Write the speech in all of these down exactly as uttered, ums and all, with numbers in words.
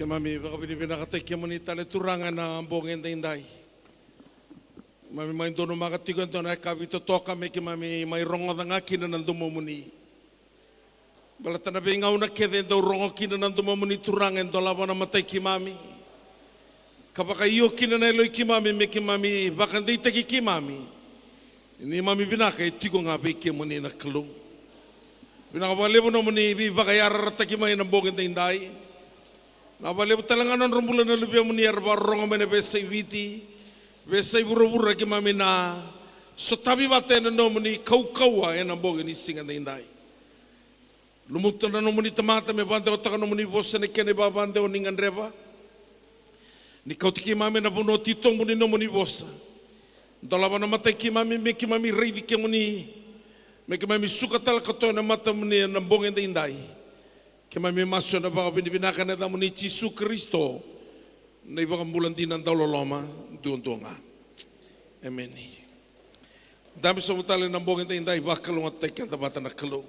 Keimami vakavinavinakataki kemuni tale Turaga ena bogi edaidai. Keimami mai donumaka tiko e dua na yakavi totoka me keimami mai rogoca ga kina na domomuni. Baleta na veigauna kece e dau rogo kina na domomuni Turaga e dolava na matai keimami, ka vakaio kina na yaloi keimami me keimami vakadeitaki keimami ni neimami vinaka e tiko ga vei kemuni na Kalou. Vinaka vakalevu nomuni veivakayarayarataki mai ena bogi edaidai. Vinaka vakalevu tale ga na nodra bula na luvemuni era vakarorogo mai na veiyasai Viti, veiyasai vuravura, keimami na sotavi vata ena nomuni kaukauwa ena bogi ni siga edaidai. Lumuta na nomuni tamata me vakadewataka nomuni vosa ena kena ivakadewa ni gadreva. Ni kauti keimami ena vanua titobu ni nomuni vosa. Dolava na matai keimami me keimami raici kemuni, me keimami suka tale koto ena matamuni ena bogi edaidai. Keimami masu ena vakavinavinaka ena yacamuni Jisu Karisito, na iVakabula dina dauloloma duadua ga. Emeni. Dabe sobu tale ena bogi edaidai, vakalougatataki keda vata na Kalou.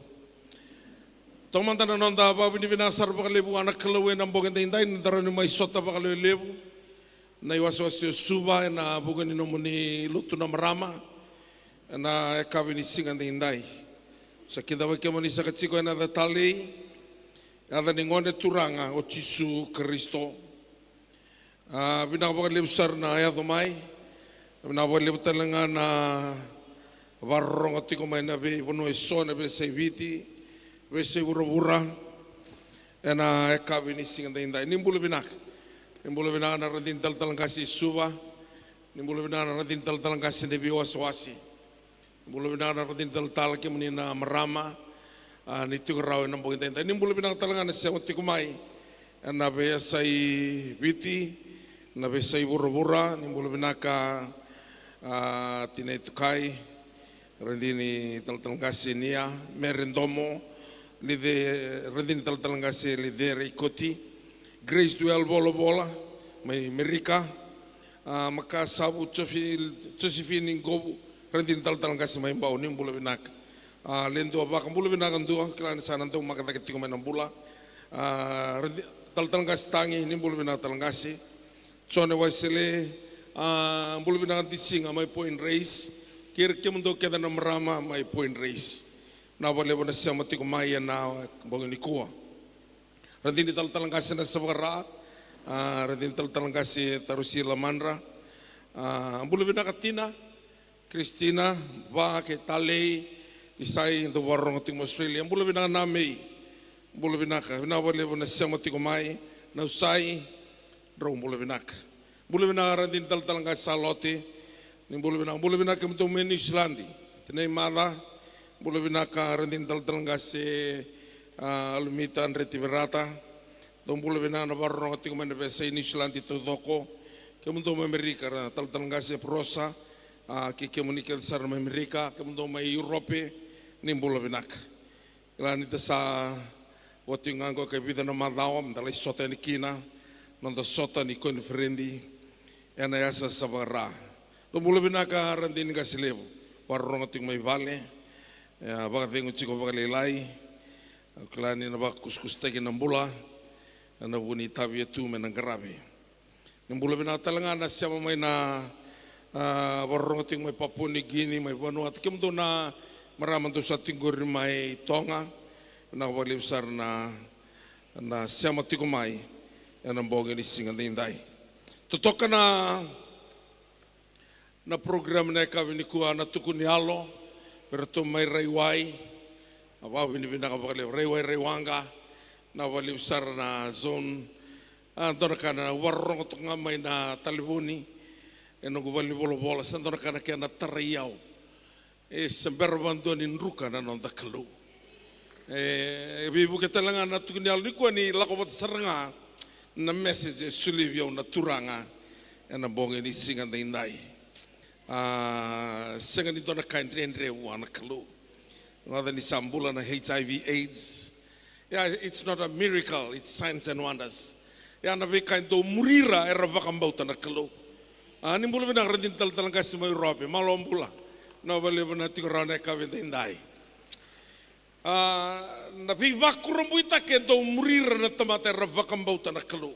Taumada na noda vakavinavinaka sara vakalevu vua na Kalou ena bogi edaidai, ni da rawa ni mai sota vakalevu na iwasewase o Suva ena vuku ni nomuni lotu na marama ena yakavi ni siga edaidai. Sa kidavaki kemuni saka tiko ena yaca talei, yaca ni Gone Turaga o Jisu Karisito. A, vinaka vakalevu sara na yaco mai. Vinaka vakalevu tale ga na vakarorogo tiko mai na veivanua eso, na veiyasai Viti, veiyasai vuravura, ena yakavi ni siga edaidai. Ni bula vinaka. Ni bula vinaka na radini talatala qase i Suva. Ni bula vinaka na radini talatala qase ni veiwasewase. Bula vinaka na radini talatala, kemuni na marama, a, ni tiko rawa ena bogi edaidai. Ni bula vinaka tale ga na sema tiko mai ena veiyasai Viti, na veiyasai vuravura. Ni bula vinaka, a, Tina Itukai, radini talatala qase Nia, Mere Domo, Lice, radini talatala qase Lice Reikoti, Grace Duel Volavola mai Merika, a, Makasavu Josefi-, Josefini Qovu, radini talatala qase mai Bau, ni bula vinaka. A, Ledua Vaka, bula vinaka Dua, kila ni sa na daumaka cake tiko mai na bula. A, radi-, talatala qase Tagi, ni bula vinaka talatala qase. Jone Waisele, a, bula vinaka Disiga mai Point Reyes. Kei ira kemudou kece na marama mai Point Reyes. Vinaka vakalevu na sema tiko mai ena bogi nikua. Radini talatala qase Nasa Vakara, a, radini talatala qase Tarusi Lamadra. A, bula vinaka Tina, Kristina, Va kei Talei, Isai, dou vakarorogo tiko mai Australia. Bula vinaka Namei. Bula vinaka, vinaka vakalevu na sema tiko mai, na Usai, drau bula vinaka. Bula vinaka radini talatala qase Salote, ni bula vinaka, bula vinaka kemudou mai Niusiladi. Tinai Maca, bula vinaka radini talatala qase, a, Alumita Dreti Verata. Dou bula vinaka na vakarorogo tiko mai na veiyasai Niusiladi taucoko. Kemudou mai Amerika, ra talatala qase Prosa, a, kei kemuni kece sara mai Amerika, kemudou mai Europe, ni bula vinaka. Kila ni da sa oti ga qo e vica na macawa me da lai sota yani kina na noda sota ni koniferedi ena yasayasa Vakara. Dou bula vinaka radini qase levu, vakarorogo tiko mai vale, e, vakacegu tiko vakalailai. Au kila ni na vakakusakusataki na bula ena vuku ni itavi e tu me na qaravi. Ni bula vinaka tale ga na sema mai na, a, vakarorogo tiko mai Papua New Guinea, mai Vanuatu, kemudou na marama dou sa tiko qori mai Toga. Vinaka vakalevu sara na, na sema tiko mai ena bogi ni siga edaidai. Totoka na, na program na yakavi nikua na Tukuni Yalo vei ratou mai Raiwai. A, vakavinavinaka vakalevu Raiwai, Raiwaqa. Vinaka vakalevu sara na zone. A, dua na ka na vakarorogo toka ga mai na talevoni e noqu valenivolavola, sa dua na ka na kena tarai au. E se bera vakadua ni druka na noda Kalou. E veivuke tale ga na Tukuni Yalo nikua ni lako vata sara ga na message e solia vei au na Turaga ena bogi ni siga edaidai. A, sega ni dua na ka e dredre vua na Kalou. Rogoca ni sa bula na H I V AIDS. Yeah, it's not a miracle, it's signs and wonders. Ia na veika e dau muri ira era vakabauta na Kalou. A, ni bula vinaka radini talatala qase mai Europe, malo bula. Vinaka vakalevu na tiko rawa na yakavi edaidai. A, na veivakurabuitaki e dau muri ira na tamata era vakabauta na Kalou.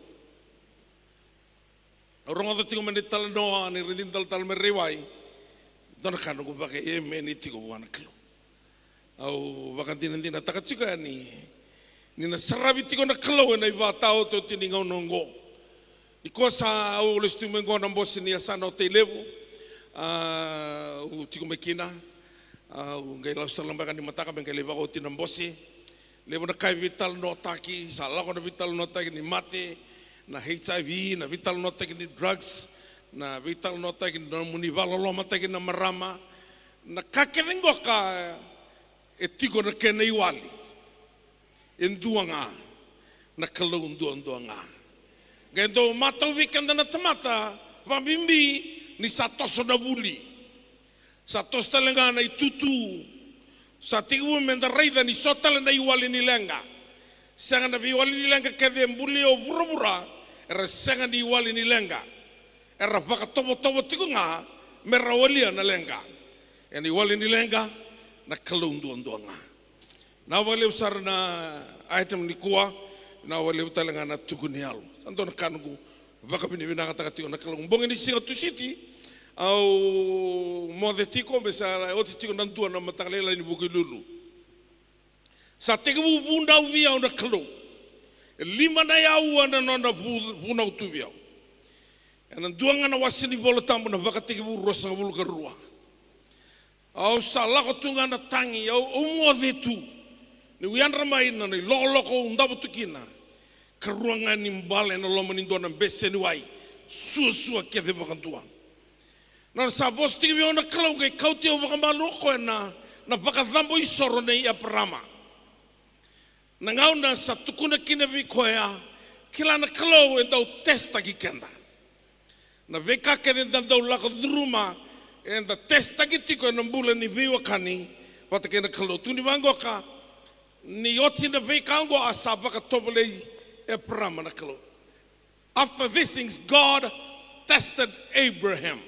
Au rogoca tiko mai na italanoa ni ra dina talatala mai Raiwai. Dua na ka noqu vakaemeni tiko vua na Kalou. Au vakadinadinataka tiko yani ni na saravi tiko na Kalou ena ivakataotioti ni gauna oqo. Nikua sa au lesu tiko mai qo na bose ni yasana o Tailevu. A, au tiko mai kina. Au qai lasu tale na beka ni mataka me qai lai vakaoti na bose. Levu na ka e veitalanoataki, sa lako na veitalanoataki ni mate, na H I V, na veitalanoataki ni drugs, na veitalanoataki ni nomuni vakalolomataki na marama. Na ka kece qoka e tiko na kena iwali. E dua ga na Kalou duadua ga. Qai dau matau vei keda na tamata, vakabibi ni sa toso na vuli. Sa toso tale ga na itutu. Sa tekivu me da raica ni so tale na iwali ni leqa. Sega na veiwali ni leqa kece e buli o vuravura, era sega ni iwali ni leqa. Era vakatovotovo tiko ga me ra walia na leqa. Ena iwali ni leqa, na Kalou duadua ga. Na vakalevu sara na item nikua, na vakalevu tale ga na tuku ni yalo. Sa dua na ka noqu vakavinavinakataka tiko na Kalou. Bogi ni siga Tusiti, au moce tiko, me sa oti tiko na dua na mataka lailai ni Vukelulu. Sa tekivu vunau vei au na Kalou. E lima na yaua na nona vu-, vunau tu vei au. Ena dua ga na wase ni Vola Tabu na Vakatekivu ruasagavulu ka rua. Au sa lako tu ga na tagi, au, au moce tu. Niu yadra mai na, na ilokoloko au davo tu kina. Karua ga ni bale ena loma ni dua na bese ni wai. Suasua kece vakadua. Na nona sa vosa tiko vei au na Kalou qai kauti au vakamalua o koya na, na vakacabo isoro nei Eparama. Na gauna sa tukuna kina vei koya, kila na Kalou e dau testaki keda. Na veika kece da dau lako curuma, eda testaki tiko ena bula ni veiwekani vata kei na Kalou. Tukuni vaqoka, ni oti na veika oqo a sa vakatovolei Eparama na Kalou. After these things, God tested Abraham.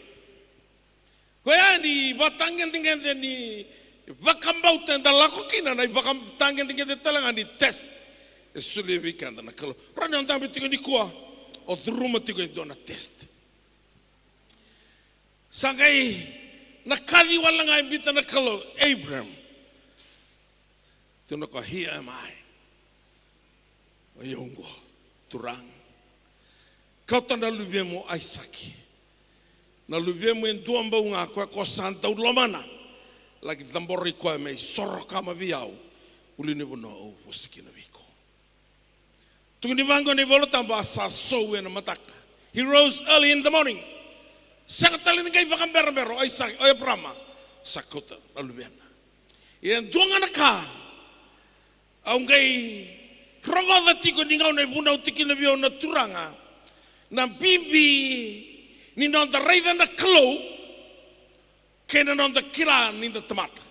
Koya ni vatagedegede ni vakabauta eda lako kina, na vatagedegede tale ga ni test e solia vei keda na Kalou. Rawa ni o dabe tiko nikua, o curuma tiko e dua na test. Sa qai na kaci wale ga e biuta na Kalou, Abraham. Tukuna o koya, "Here am I." O yau oqo, Turaga. Kauta na luvemu o Aisake. Na luvemu e dua bau ga, koya ko sa dau lomana. Laki cabori koya me isoro kama vei au. Uli ni vanua au vosa kina vei iko. Tukuni vaqo na iVola Tabu, a sa sou ena mataka. He rose early in the morning. Sega tale ni qai vakaberabera o Aisake, o Eparama. Sa kauta na luvena. Ia e dua ga na ka au qai rogoca tiko ni gauna e vunau tiko kina vei au na Turaga. Na bibi ni noda raica na Kalou kei na noda kila ni da tamata.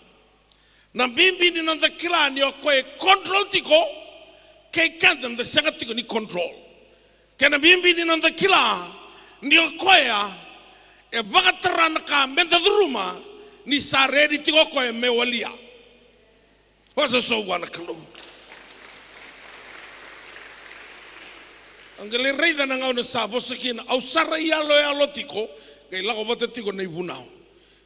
Na bibi ni noda kila ni o koya e control tiko, kei keda da sega tiko ni control. Kei na bibi ni noda kila ni o koya e vakatara na ka me da curuma, ni sa redi tiko o koya me walia. Vakasoso vua na Kalou. Au qai lai raica na gauna sa vosa kina, au sa ra iyaloyalo tiko, qai lako vata tiko na ivunau.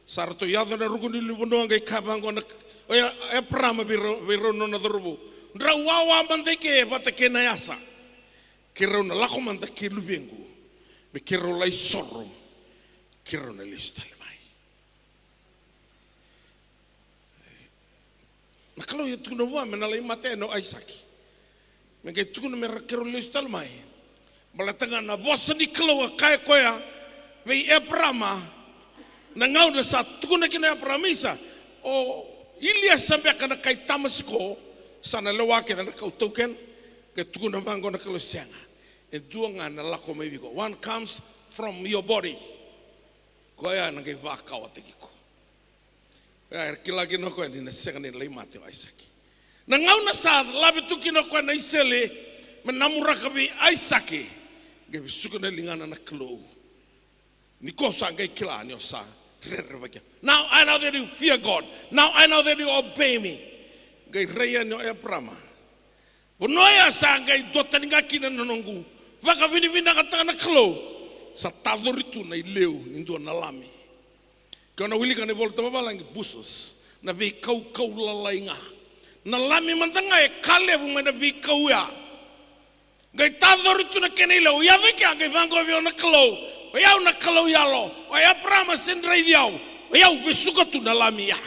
Sa ratou yaco na ruku ni ulunivanua qai kaya vaqo na, o ya, Eparama vei rau, vei rau na nona cauravou. Drau wawa mada i ke vata kei na yasa. Keirau na lako mada kei luvequ. Me keirau lai soro. Keirau na lesu tale mai. Na Kalou e tukuna vua me na lai mate yani o Aisake. Me qai tukuna me ra keirau lesu tale mai. Baleta ga na vosa ni Kalou a kaya koya vei Eparama. Na gauna sa tukuna kina o Eparama, isa, o Iliesa beka na kai Tamasiko, sa na lewa kece na kau taukena. Qai tukuna vaqo na Kalou, sega. E dua ga na lako mai vei iko. One comes from your body. Koya na qai vakawataki iko. Ia, era kila kina o koya ni na sega ni lai mate o Aisake. Na gauna sa lave tu kina o koya na isele me namuraka vei Aisake, qai vesuka na ligana na Kalou. Ni ko sa qai kila ni o sa rerevaki. Now I know that you fear God. Now I know that you obey me. Qai rai yani o Eparama. Vanua ya sa qai duatani ga kina na noqu vakavinavinakataka na Kalou. Sa tacori tu na ileu ni dua na lami. Ke o na wilika na iVola Tabu Vavalagi, busus, na veikaukau lalai ga. Na lami mada ga e ka levu mai na veikau ya. Qai tacori tu na kena ileu, yaco i kea qai vaqo vei au na Kalou. O yau na Kalou yalo, o Eparama se raici au. O yau vesuka tu na lami ya.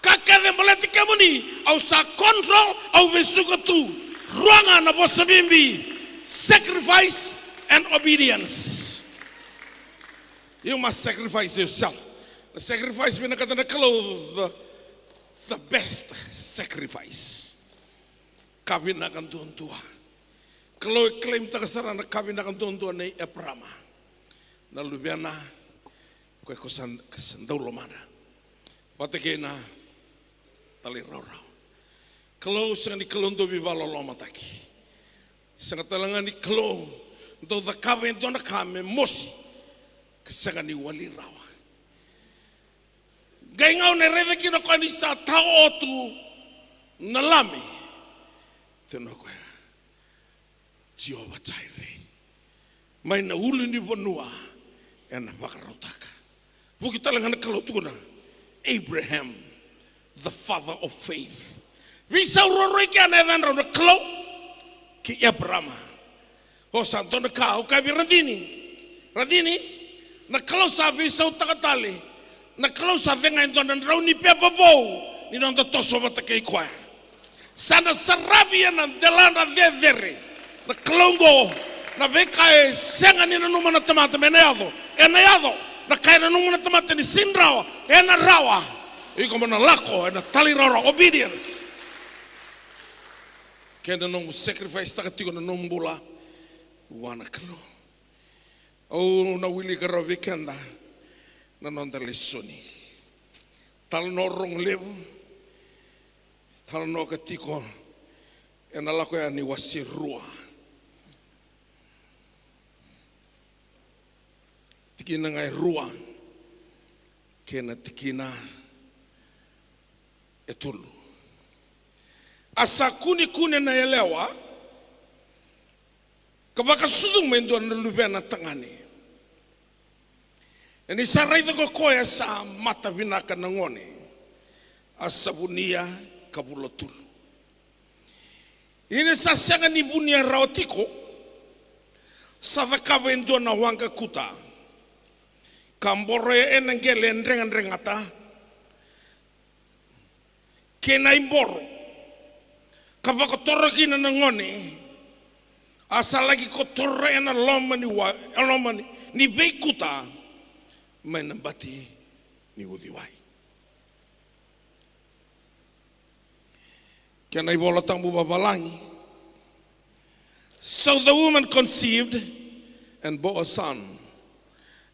Ka kece baleti kemuni, au sa control, au vesuka tu. Rua ga na vosa bibi, sacrifice and obedience. You must sacrifice yourself. Na sacrifice vinakata na Kalou, the, the best sacrifice. Ka vinaka duadua. Kalou e claimtaka sara na ka vinaka duadua nei Eparama, na luvena, koya ko sa, sa dau lomana, vata kei na talairawarawa. Kalou sega ni Kalou dau veivakalolomataki. Sega tale ga ni Kalou dau cakava e dua na ka me mosi ka sega ni wali rawa. Qai gauna e raica kina o koya ni sa tao tu na lami, tukuna o koya, Jiova Jaire, mai na ulunivanua ena vakarautaka. Vuki tale ga na Kalou, tukuna, Abraham, the father of faith. Veisau ruarua i kea na yacadrau, na Kalou kei Eparama. O sa dua na ka au kaya vei Racini. Racini, na Kalou sa veisautaka tale. Na Kalou sa cega e dua na drau ni pepa vou ni noda toso vata kei koya. Sa na saravi ena delana cecere na Kalou oqo. Na veika e sega ni nanuma na tamata me na yaco, ena yaco. Na ka e nanuma na tamata ni sega ni rawa, ena rawa. Iko mo na lako ena talairawarawa, obedience. Kei na nomu sacrifice taka tiko na nomu bula vua na Kalou. Au na wilika rawa vei keda na noda lesoni. Talanoa rogo levu. Talanoa ka tiko ena Lako Yani wase rua, tikina ga e rua kei na tikina e tolu. A sa kunekune na yalewa ka vakasucuma e dua na luvena tagane. Ia ni sa raica ko koya sa mata vinaka na gone, a sa vunia ka vula tolu. Ia ni sa sega ni vunia rawa tiko, sa cakava e dua na waqa kuta, ka boroya ena qele e dregadregata kei na iboro, ka vakotora kina na gone, a sa laki kotora ena loma ni wa, e loma ni, ni veikuta mai na bati ni uciwai. Kena iVola Tabu vavalagi. So the woman conceived and bore a son.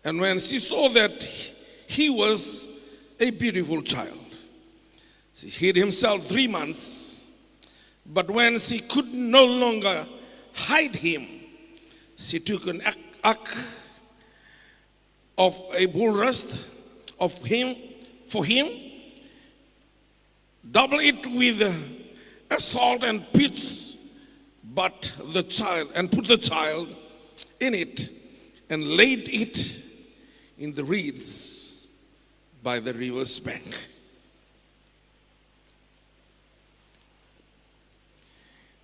And when she saw that he was a beautiful child, she hid himself three months. But when she could no longer hide him, she took an ark, ark of a bulrust of him, for him, double it with a salt and put but the child, and put the child in it, and laid it in the reeds by the river's bank.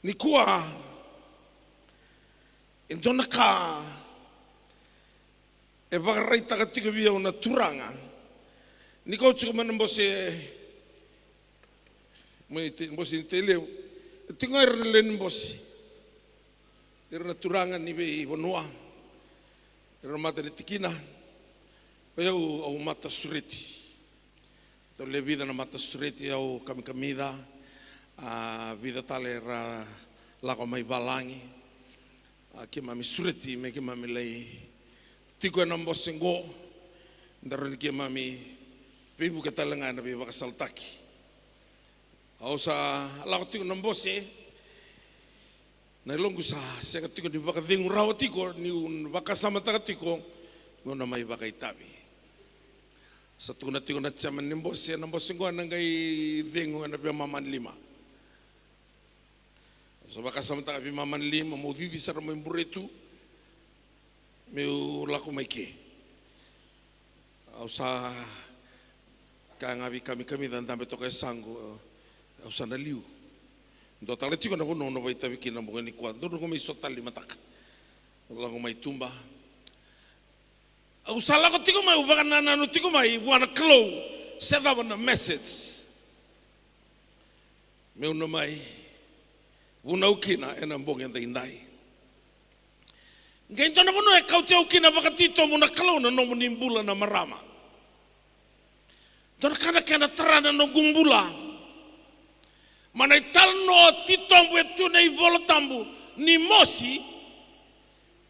Nikua, e dua na ka e vakaraitaka tiko vei au na Turaga. Ni kau tiko mai na bose, mai Te, bose ni Tailevu. E tiko ga ira na lewe ni bose, ira na turaga ni veivanua, ira na mata ni tikina. O yau au mata sureti. Dau le vica na mata sureti au kamikamica, a vica tale era lako mai valagi. A keimami sureti me keimami lai tiko ena bose qo, da rawa ni keimami veivuke tale ga ena veivakasalataki. Au sa lako tiko na bose, na yaloqu sa sega tiko ni vakacegu rawa tiko niu vakasamataka tiko meu na mai vakaitavi. Sa tukuna tiko na chairman ni bose, na bose qo ena qai cegu ena veimama ni lima. Au sa vakasamataka veimama ni lima meu cici sara mai Buretu. Meu lako mai ke. Au sa kaya ga vei kamikamica, dabe toka e saqu, au sa na liu. Dua tale tiko na vanua au na vakaitavi kina na bogi nikua, dua noqu mai so tale ni mataka. Lako mai tuba. Au sa lako tiko mai, au vakanananu tiko mai vua na Kalou se cava na message meu na mai vunau kina ena bogi edaidai. Qai dua na vanua e kauti au kina vakatitobu na Kalou na nomuni bula na marama. Dua na ka na kena tara na noqu bula. Ma na italanoa titobu e tu na iVola Tabu ni mosi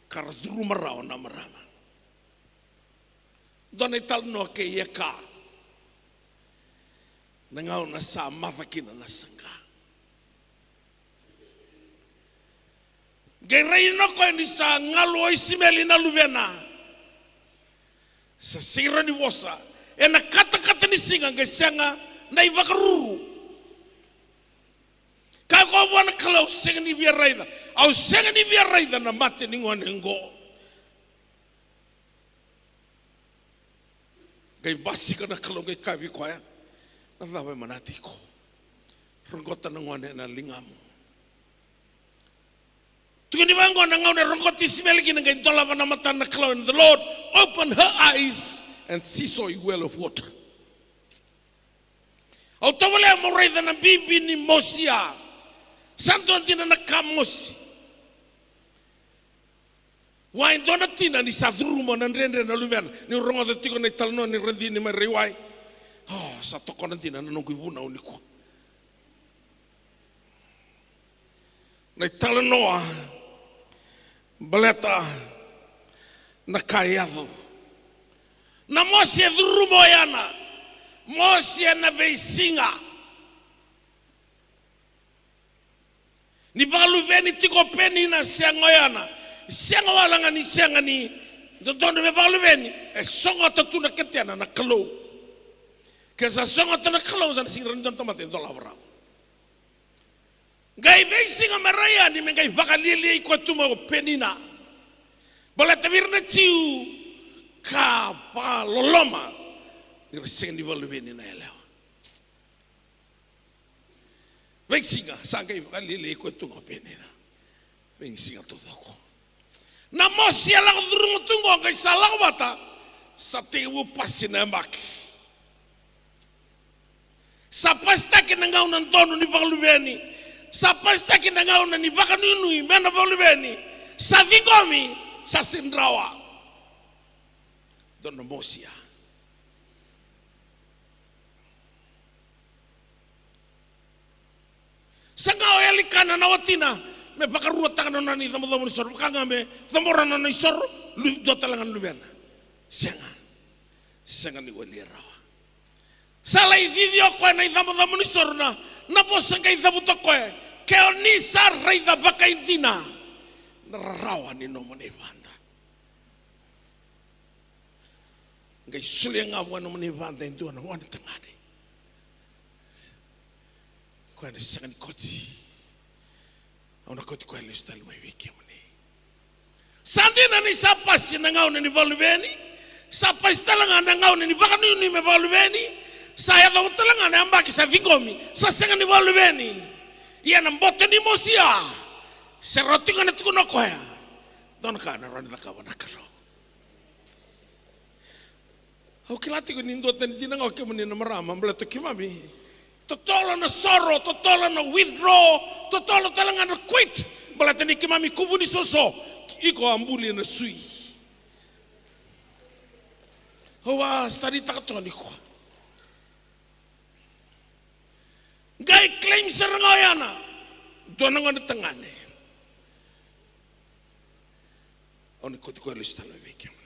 ka ra curuma rawa na marama. Dua na italanoa kei Eka. Na gauna sa maca kina na saqa. Qai rai na koya ni sa galu o Isimeli na luvena. Sa sega ni vosa. Ena katakata ni siga qai sega na ivakaruru. Kaya ko vua na Kalou, au sega ni via raica. Au sega ni via raica na mate ni gone oqo. Qai basika na Kalou qai kaya vei koya, na cava e manati iko? Roqota na gone ena ligamu. Tukuni vaqo na gauna e roqoti Isimeli kina qai dolava na matana na Kalou, and the Lord opened her eyes and she saw a well of water. Au tovolea mo raica na bibi ni mosi ya. Sa dua dina na ka mosi. Wai dua na tina ni sa curuma na dredre na luvena. Niu rogoca tiko na italanoa ni radini mai Raiwai. O, sa tokona dina na noqu ivunau nikua. Na italanoa baleta na ka e yaco. Na mosi e curuma o Ana. Mosi ena veisiga. Ni vakaluveni tiko o Penina, sega o Ana. Sega wale ga ni sega ni dodonu me vakaluveni, e sogota tu na ketena na Kalou. Ke sa sogota na Kalou, sa na sega ni dua na tamata e dolava rawa. Qai veisiga me ra yani me qai vakalialiai koya tu mai o Penina. Baleta vei ira na Jiu ka vakaloloma ni ra sega ni vakaluveni na yalewa. Veisiga sa qai vakalialiai koya tu ga o Penina. Veisiga taucoko. Na mosi e lako curuma tu qo qai sa lako vata, sa tekivu pasi na yabaki. Sa pasitaki na gauna donu ni vakaluveni. Sa pasitaki na gauna ni vakanuinui me na vakaluveni. Sa ciqomi, sa sega ni rawa. Donu na mosi ya. Saga o Elikana na watina me vakaruataka na nona icabocabo ni soro, vaka ga me cabora na nona isoro, lu-, dua tale ga na luvena. Sega. Sega ni walia rawa. Sa lai cici o koya na icabocabo ni soro na, na vosa qai cavuta o koya. Ke o ni sa raica vakaidina na rarawa ni nomuni vada. Qai solia ga vua na nomuni vada e dua na gone tagane. Koya na sega ni koti. Au na kauti koya lesu tale mai vei kemuni. Sa dina ni sa pasi na gauna ni vakaluveni. Sa pasi tale ga na gauna ni vakanuinui me vakaluveni. Sa yacova tale ga na yabaki sa ciqomi. Sa sega ni vakaluveni. Ia na boto ni mosi ya. Se rauti ga na tukuna o koya. Dua na ka na rawa ni cakava na Kalou. Au kila tiko ni dua tani dina ga o kemuni na marama, baleta keimami totolo na soro, totolo na withdraw, totolo tale ga na quit, baleta ni keimami kuvu ni soso, iko a buli na sui. Au a study taka toka nikua. Qai claim sara ga o Ana, dua na gone tagane. Au na kauti koya lesu tale vei kemuni.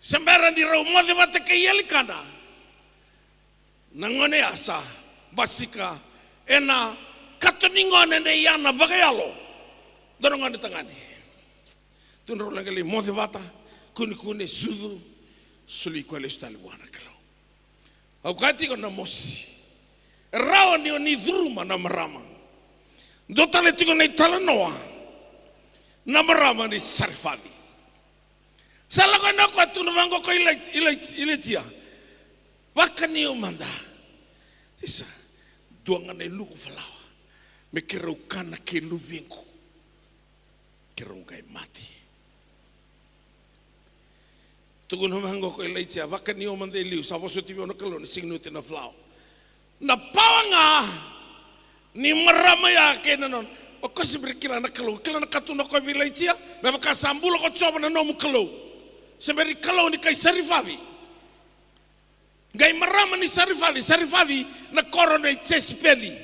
Se bera ni rau moce vata kei Elikana, na gone ya sa basika ena kato ni gone nei Ana vakayalo. Dua na gone tagane. Tu na rau laqi lai moce vata, kunekune, sucu, soli koya lesu tale vua na Kalou. Au kaya tiko na mosi. E rawa ni o ni curuma na marama. Dua tale tiko na italanoa. Na marama ni Sarefaci. Sa lako yani o koya, tukuna vaqo ko Ilai-, Ilai-, Ilaija. Vakani au mada. Isa, dua ga na iluku falawa me keirau kana kei luvequ. Keirau qai mate. Tukuna vaqo ko Ilaija, vakani au mada e liu, sa vosoti vei au na Kalou ni sega ni oti na falawa. Na pawa ga ni marama ya kei na nona. O koya se bera ni kila na Kalou, kila na ka tukuna o koya vei Ilaija, me vaka sa bula ko Jiova na nomu Kalou. Se bera ni Kalou ni kai Sarifaci. Qai marama ni Sarifaci, Sarifaci na koro nei Jesipeli.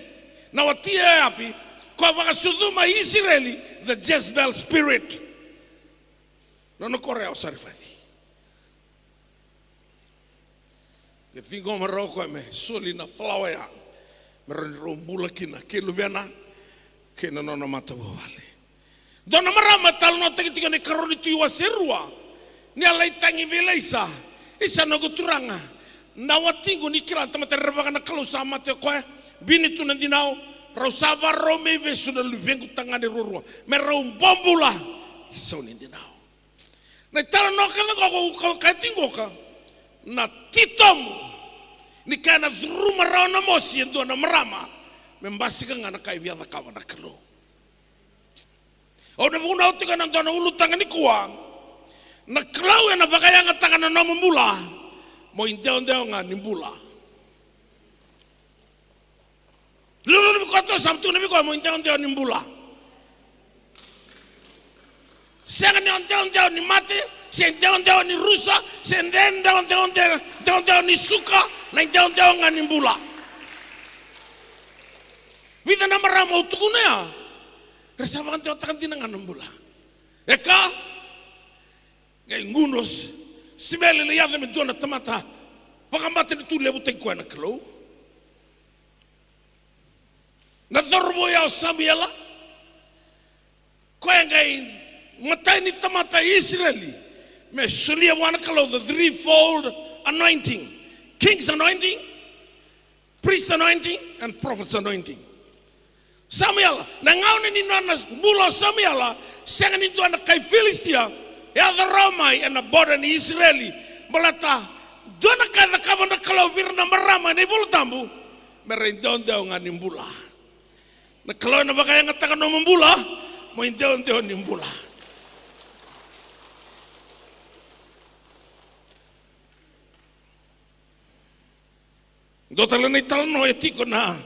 Na wati e Eapi, ko vakasucuma Isireli, the Jezebel spirit. Nona koro ya o Sarifaci. Qai ciqoma rawa o koya me soli na falawa ya me rawa ni rau bula kina kei luvena kei na nona matavuvale. Dua na marama e talanoataki tiko ena ikarua ni Tui wase rua, ni a lai tagi vei Ilaisa. Isa, noqu turaga, na watiqu, ni kila na tamata rerevaka na Kalou, sa mate o koya, bini tu na dinau, rau sa vakarau me ivesu na luvequ tagane ruarua me rau bobula. Isau ni dinau. Na italanoa kece qoka, ka, ka tiko qoka, na titobu ni ka ena curuma rawa na mosi e dua na marama me basika ga na ka e via cakava na Kalou. Au na vunau tiko ena dua na ulutaga nikua, na Kalou ena vakayagataka na nomu bula mo idewadewa ga ni bula. Lululu vei koya tu, sa tukuna vei koya mo idewadewa ni bula. Sega ni o idewadewa ni mate, se idewadewa ni rusa, se de-, idewadewa, idewadewa ni suka, na idewadewa ga ni bula. Vica na marama au tukuna ya, era sa vakadewataka dina ga na bula. E ka, qai gunu o Samueli lai yaco me dua na tamata vakamatanitu levutaki koya na Kalou. Na cauravou ya o Samuela, koya qai matai ni tamata i Isireli me solia vua na Kalou the threefold anointing. King's anointing, priest anointing, and prophet's anointing. Samuela, na gauna ni nona bula o Samuela, sega ni dua na kai Filisitia e yaco rawa mai ena boda ni Isireli. Baleta dua na ka e cakava na Kalou vei ira na marama ena iVola Tabu, me ra idewadewa ga ni bula. Na Kalou ena vakayagataka nomu bula mo idewadewa ni bula. Dua tale na italanoa e tiko na,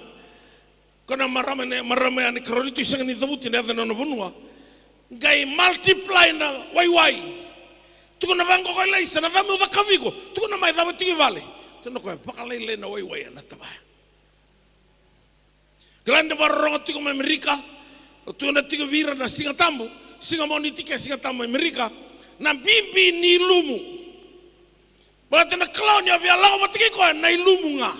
ko na marama, na marama yani, karua ni Tui, sega ni cavuti na yaca ni nona vanua. Qai multiply na waiwai. Tukuna vaqo ko Ilaisa, na cava meu cakava vei iko? Tukuna mai, cava tiko i vale? Tukuna o koya, vakalailai na waiwai ena tavaya. Kila ni vakarorogo tiko mai Amerika, o tukuna tiko vei ira na Siga Tabu, Siga Moniti kei Siga Tabu mai Amerika, na bibi ni ilumu. Baleta na Kalou ni o via lako vata kei koya na ilumu ga.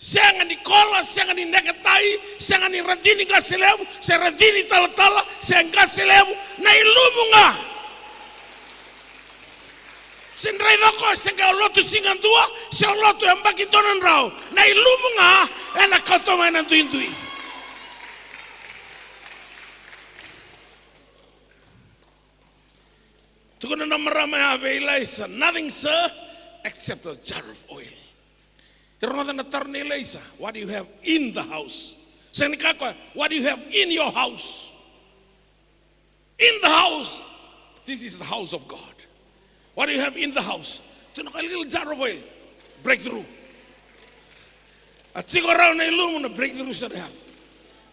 Sega ni kola, sega ni neketai, sega ni radini qase levu, se radini talatala, se qase levu, na ilumu ga. Se drai vako, se qai o lotu siga dua, se o lotu yabaki dua na drau, na ilumu ga ena kauta mai na duidui. Tukuna na marama ya vei Ilaisa, nothing, sir, except a jar of oil. E rogoca na taro nei Ilaisa, what do you have in the house? Sega ni kaya o koya, what do you have in your house? In the house, this is the house of God. What do you have in the house? Tukuna o koya, little jar of oil. Breakthrough. A tiko rawa na ilumu, na breakthrough sa na yaco.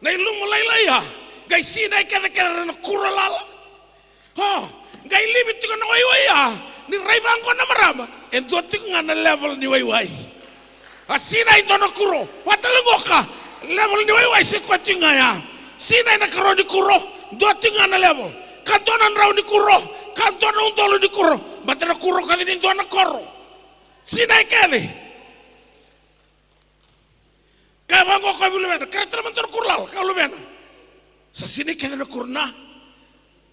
Na ilumu lailai ya, qai sinai kecekece na kuro lala. O, qai livi tiko na waiwai ya, ni rai vaqo na marama, e dua tiko ga na level ni waiwai. A sinai dua na kuro, vata tale qo ka, level ni waiwai se koya tiko ga ya. Sinai na karua ni kuro, dua tiko ga na level. Ka dua na drau ni kuro, ka dua na udolu ni kuro. Baleta na kuro kece ni dua na koro. Sinai kece. Kaya vaqo o koya vei luvena, kerea tale mada dua na kuro lala, kaya o luvena. Sa sinai kece na kuro na.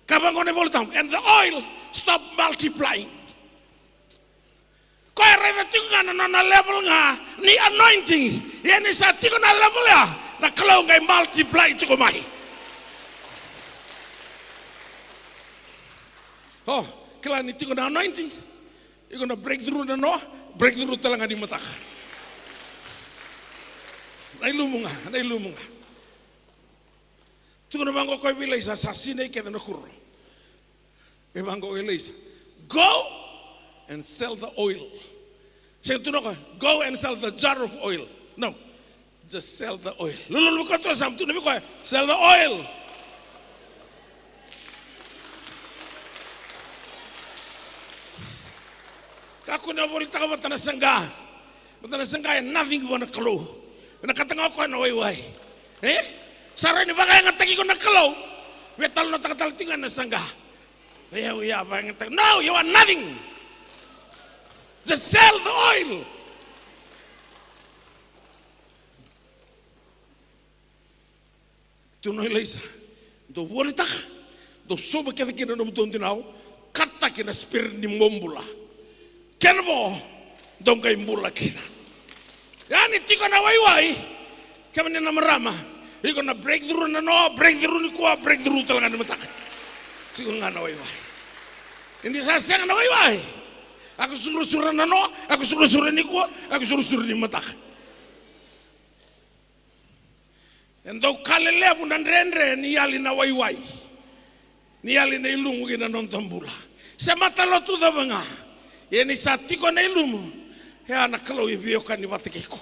Kaya vaqo na iVola Tabu, and the oil stop multiplying. Koya e raica tiko ga na nona level ga ni anointing. Ia ni sa tiko na level ya, na Kalou qai multiply tiko mai. O, Kila ni tiko na anointing, iko na breakthrough na noa, breakthrough tale ga ni mataka. Na ilumu ga, na ilumu ga. Tukuna vaqo o koya vei Ilaisa, sa sinai kece na kuro. E vaqo o Ilaisa, "Go and sell the oil." Sega ni tukuna o koya, "Go and sell the jar of oil." No. Just sell the oil. Lululu vei koya tu, sa tukuna vei koya, "Sell the oil." Kakua ni o volitaka vata na saqa. Vata na saqa e nothing vua na Kalou. Vinakata ga o koya na waiwai. E? Sa rawa ni vakayagataki iko na Kalou. Via talanoataka tale tiko ga na saqa. Ia, ia, vakayagataki. No, you are nothing. Just sell the oil. Tukuna o Ilaisa, dou volitaka, dou sobu kece kina na nomudou dinau, kataki na spirit ni bobula. Kena vo, dou qai bula kina. Ia ni tiko na waiwai, kemuni na marama, iko na breakthrough na noa, breakthrough nikua, breakthrough tale ga ni mataka. Tiko ga na waiwai. Ni sa sega na waiwai, a ko surasura na noa, a ko surasura nikua, a ko surasura ni mataka. E dau ka lelevu na dredre ni yali na waiwai, ni yali na ilumu ki na noda bula. Se matalotu cava ga, ia ni sa tiko na ilumu, e a na Kalou e veiwekani vata kei iko.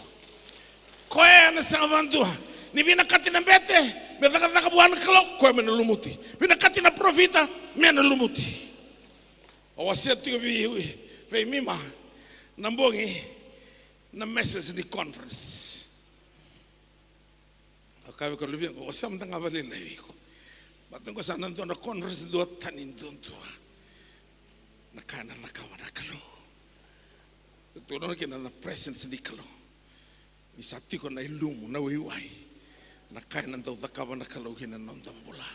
Koya e na sega vakadua ni vinakati na bete me cakacaka vua na Kalou, koya me na lumuti. Vinakati na parofita, me na lumuti. Au wasea tiko vei, vei Mima na bogi na message ni conference. Au kaya vei koya, "Luvei, qo wasea mada ga vakalailai vei iko. Baleta qo sa na dua na conference duatani duadua. Na ka e na cakava na Kalou." Tukuna kina na presence ni Kalou. Ni sa tiko na ilumu, na waiwai, na ka e na dau cakava na Kalou ki na noda bula.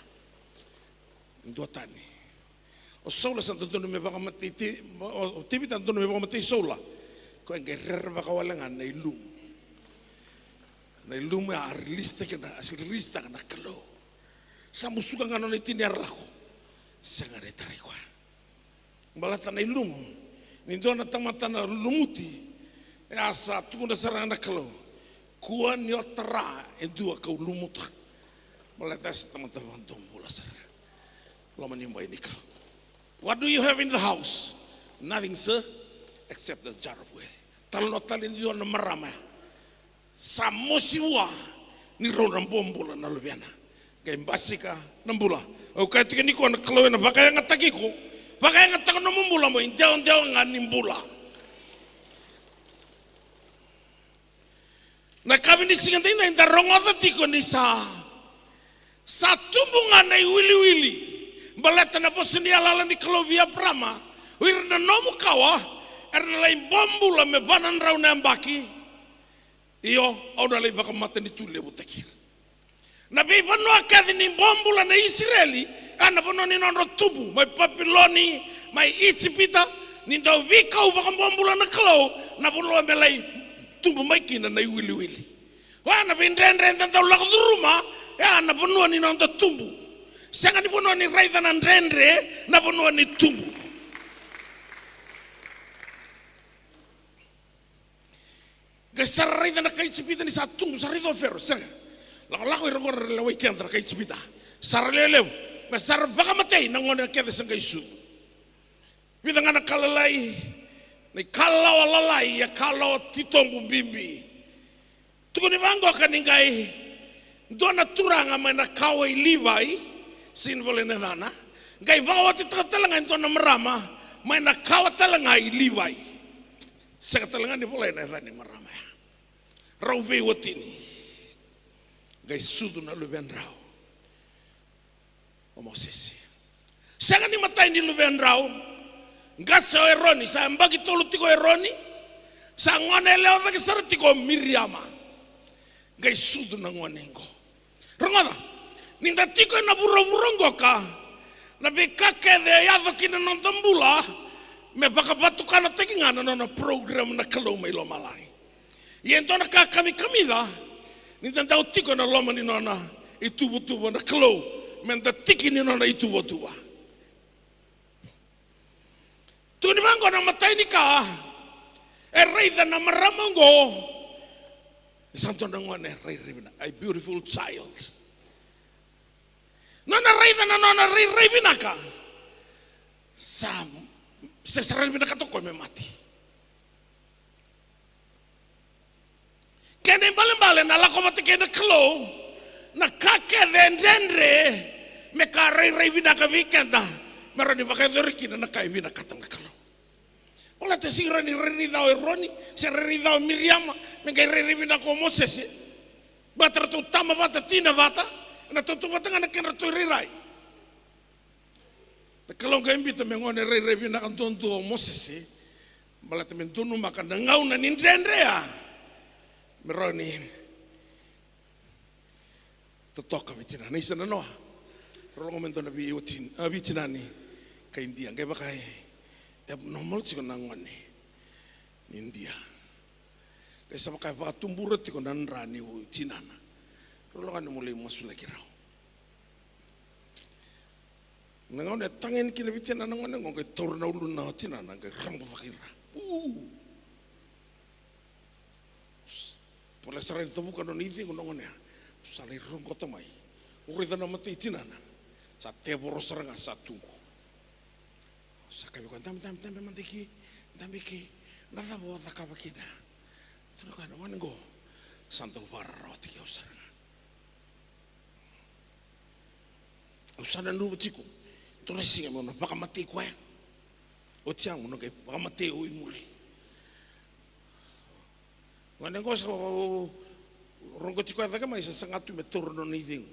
Duatani. O Saula sa dodonu me vakamatei Te-, o, o Tevita dodonu me vakamatei Saula. Koya qai rerevaka wale ga na ilumu. Na ilumu ya a release-taka na, a release-taka na Kalou. Sa musuka ga nona itini era lako. Sega ni tarai koya. Baleta na ilumu, ni dua na tamata na lumuti, e a sa tukuna sara ga na Kalou, "Kua ni o tara e dua kau lumuta." Baleta e sa tamata vakadobula sara ga. Loma ni bai ni Kalou. "What do you have in the house?" "Nothing, sir, except the jar of oil." Talanoa tale ni dua na marama ya. Sa mosi vua ni rau na bobula na luvena. Qai basika na bula. Au kaya tiko nikua, na Kalou e na vakayagataki iko. Vakayagataka nomu bula mo idewadewa ga ni bula. Na yakavi ni siga daidai da rogoca tiko ni sa, sa tubu ga na iwiliwili. Baleta na vosa ni yalayala ni Kalou vei Eparama, o ira na nomu kawa era na lai bobula me va na drau na yabaki. Io, au na lai vakamatanitu levutaki ira. Na veivanua kece ni bobula na Isireli, a na vanua ni nodra tubu, mai Papiloni, mai Ijipita, ni dau veikau vakabobula na Kalou, na vanua me lai tubu mai kina na iwiliwili. Oya na veidredre eda dau lako curuma, e a na vanua ni noda tubu. Sega ni vanua ni raica na dredre, na vanua ni tubu. Qai sa ra raica na kai Ijipita ni sa tubu, sa raica o Fero, sega. Lakolako ira qo ra lewai keda na kai Ijipita. Sa ra lewe levu, qai sa ra vakamatei na gone kece sa qai sucu. Vica ga na ka lalai, na ikalawa lalai, e kalawa titobu bibi. Tukuni vaqo ka ni qai dua na turaga mai na kawa i Livai, sega ni volai na yacana, qai vakawatitaka tale ga e dua na marama mai na kawa tale ga i Livai. Sega tale ga ni volai na yaca ni marama ya. Rau veiwatini. Qai sucu na luvedrau o Mosese. Sega ni matai ni luvedrau. Qase o Eroni, sa yabaki tolu tiko o Eroni. Sa gone yalewa cake sara tiko o Miriama. Qai sucu na gone qo. Rogoca, ni da tiko ena vuravura qoka, na veika kece e yaco kina na noda bula, me vakavatukanataki ga na nona program na Kalou mai lomalagi. Ia e dua na ka kamikamica, ni da dau tiko ena loma ni nona ituvatuva na Kalou, me da tiki ni nona ituvatuva. Tukuni vaqo na matai ni ka e raica na marama oqo, ni sa dua na gone rairai vinaka, a beautiful child. Nona raica na nona rairai vinaka, sa, se sara ni vinakata o koya me mate. Kena ibalebale na lako vata kei na Kalou, na ka kece e dredre me ka rairai vinaka vei keda, me rawa ni vakayacori kina na ka e vinakata na Kalou. Baleta sega ni rawa ni rairai ca o Eroni, se rairai ca o Miriama, me qai rairai vinaka o Mosese. Baleta ratou tama vata, tina vata, na tautauvata ga na kedratou irairai. Na Kalou qai biuta me gone rairai vinaka duadua o Mosese, baleta me donumaka na gauna ni dredre ya, me rawa ni totoka vei tinana. Isa na noa, rau lako mai dua na veiwatini, a, veitinani kai Idia, qai vaka e abnormal tiko na gone ni Idia. Qai sa vaka e vakatubura tiko na dra ni tinana. Rau lako ni mo lai masulaki rau. Na gauna e tagi yani kina vei tinana na gone oqo, qai taura na uluna o tinana, qai rogo cake i ra. U. Pole sara ni cavuka nona icegu na gone ya. Sa lai roqota mai. Au raica na mata i tinana. Sa tevoro sara ga sa tuqu. Sa kaya vei koya, dabe, dabe, dabe mada i ke, dabe i ke. Na cava o cakava kina? Tukuna o koya, na gone oqo sa dau vakararawataki au sara ga. Au sa nanuma tiko, dua na siga meu na vakamatei koya. Oti ya meu na qai vakamatei au i muri. Gone oqo sa, au rogoti koya cake mai, sa saga tu me taura nona icegu.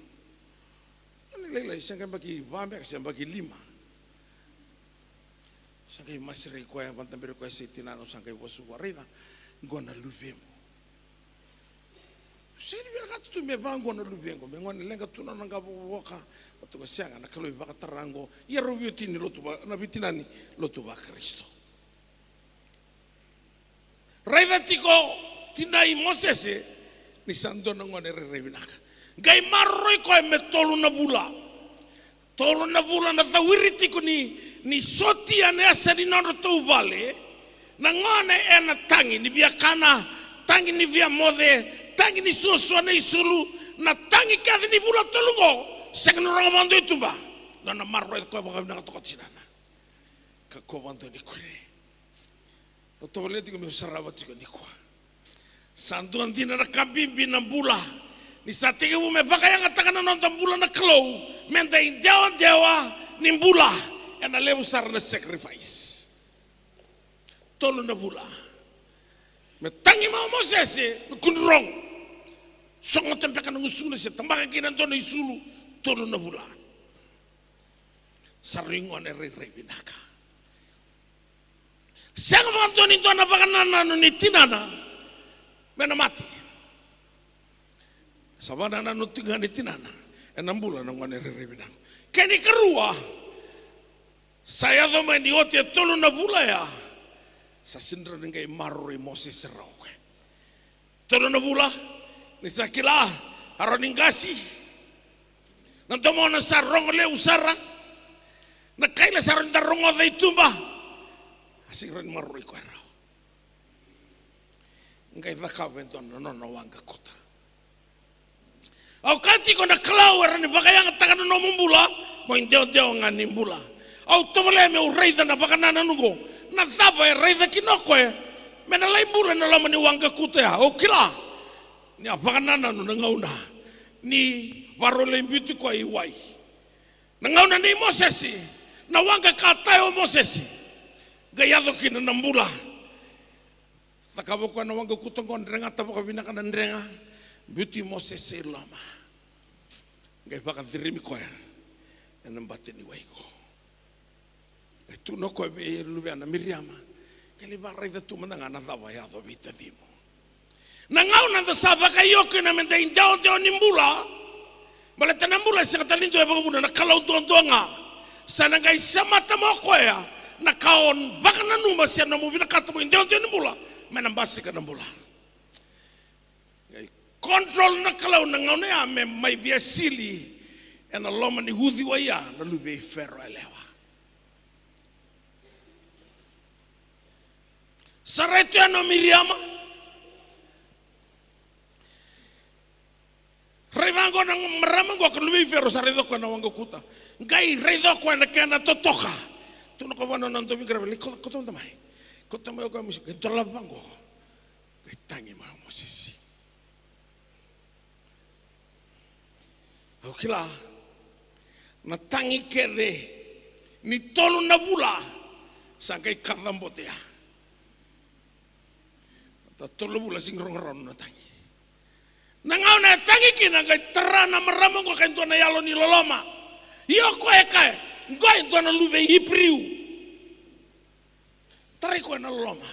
Gone lailai, sa qai yabaki va beka se yabaki lima. Sa qai masirai koya, vakadaberi koya se tinana, au sa qai vosa vua, raica, qo na luvemu. Sega ni vinakata tu me vaqo na luvequ, me gone leqa tu na nona qavokavoka. Vata qo sega, na Kalou e vakatara qo. Ia rau veiwatini lotu va, na veitinani lotu vaKarisito. Raica tiko tina i Mosese ni sa dua na gone rairai vinaka. Qai maroroi koya me tolu na vula. Tolu na vula na cawiri tiko ni, ni sotia na yasa ni nodratou vale. Na gone ena tagi ni via kana, tagi ni via moce, tagi ni suasua na isulu, na tagi kece ni vula tolu qo, sega ni rogo vakadua i tuba. Nona maroroya koya vakavinaka toka o tinana. Ka koya vakadua ni kune. Au tovolea tiko meu sarava tiko nikua. Sa dua dina na ka bibi na bula. Ni sa tekivu me vakayagataka na noda bula na Kalou, me da idewadewa ni bula, ena levu sara na sacrifice. Tolu na vula. Me tagi mai o Mosese, me kudrogo. Sogota beka na gusuna se tabaka kina dua na isulu, tolu na vula. Sa rui gone rairai vinaka. Sega vakadua ni dua na vakanananu ni tinana me na mate. Sa vakanananu tiko ga ni tinana ena bula na gone rairai vinaka. Kena ikarua, sa yaco mai ni oti e tolu na vula ya, sa sega ni qai maroroi Mosese rawa o koya. Tolu na vula, ni sa kila, a rawa ni qasi. Na domona sa rogo levu sara. Na kaila sa rawa ni da rogoca i tuba. A sega ni rawa ni maroroi koya rawa. Qai cakava e dua na nona waqa kuta. Au kaya tiko na Kalou e rawa ni vakayagataka na nomu bula, mo idewadewa ga ni bula. Au tovolea meu raica na vakanananu oqo. Na cava e raica kina o koya me na lai bula ena loma ni waqa kuta ya? Au kila ni a vakanananu na gauna ni vakarau lai biuti koya i wai. Na gauna nei Mosese, na waqa ka taya o Mosese, qai yaco kina na bula. Cakava o koya na waqa kuta oqo, dregata vakavinaka na drega, biuti Mosese i loma. Qai vakacirimi koya ena bati ni wai qo. Qai tukuna o koya vei luvena Miriama, qai lai vakaraica tu mada ga na cava e yaco vei tacimu. Na gauna da sa vakaio kina me da idewadewa ni bula, baleta na bula e sega tale ni dua e vakavuna, na Kalou duadua ga. Sa na qai semata mai o koya na ka o vakananuma se nomu vinakata mo idewadewa ni bula, me na basika na bula. Qai control na Kalou na gauna ya me mai via sili ena loma ni uciwai ya na luve i Fero yalewa. Sa rai tu yani o Miriama. Rai vaqo na marama qo ka luve i Fero, sa raica o koya na waqa ukuta. Qai raica o koya na kena totoka. Tukuna o koya vua na nona dauqaravi, lai kauta, kauta mada mai. Kauta mai o koya, Mosese, qai dola vaqo. Qai tagi mai o Mosese. Au kila na tagi kece ni tolu na vula sa qai kaca bote ya. Ta tolu na vula sigi rogo rawa na tagi. Na gauna e tagi kina qai tara na marama qo ka e dua na yalo ni loloma. Ia o koya e kaya, qo e dua na luve i Iperiu. Tarai koya na loloma.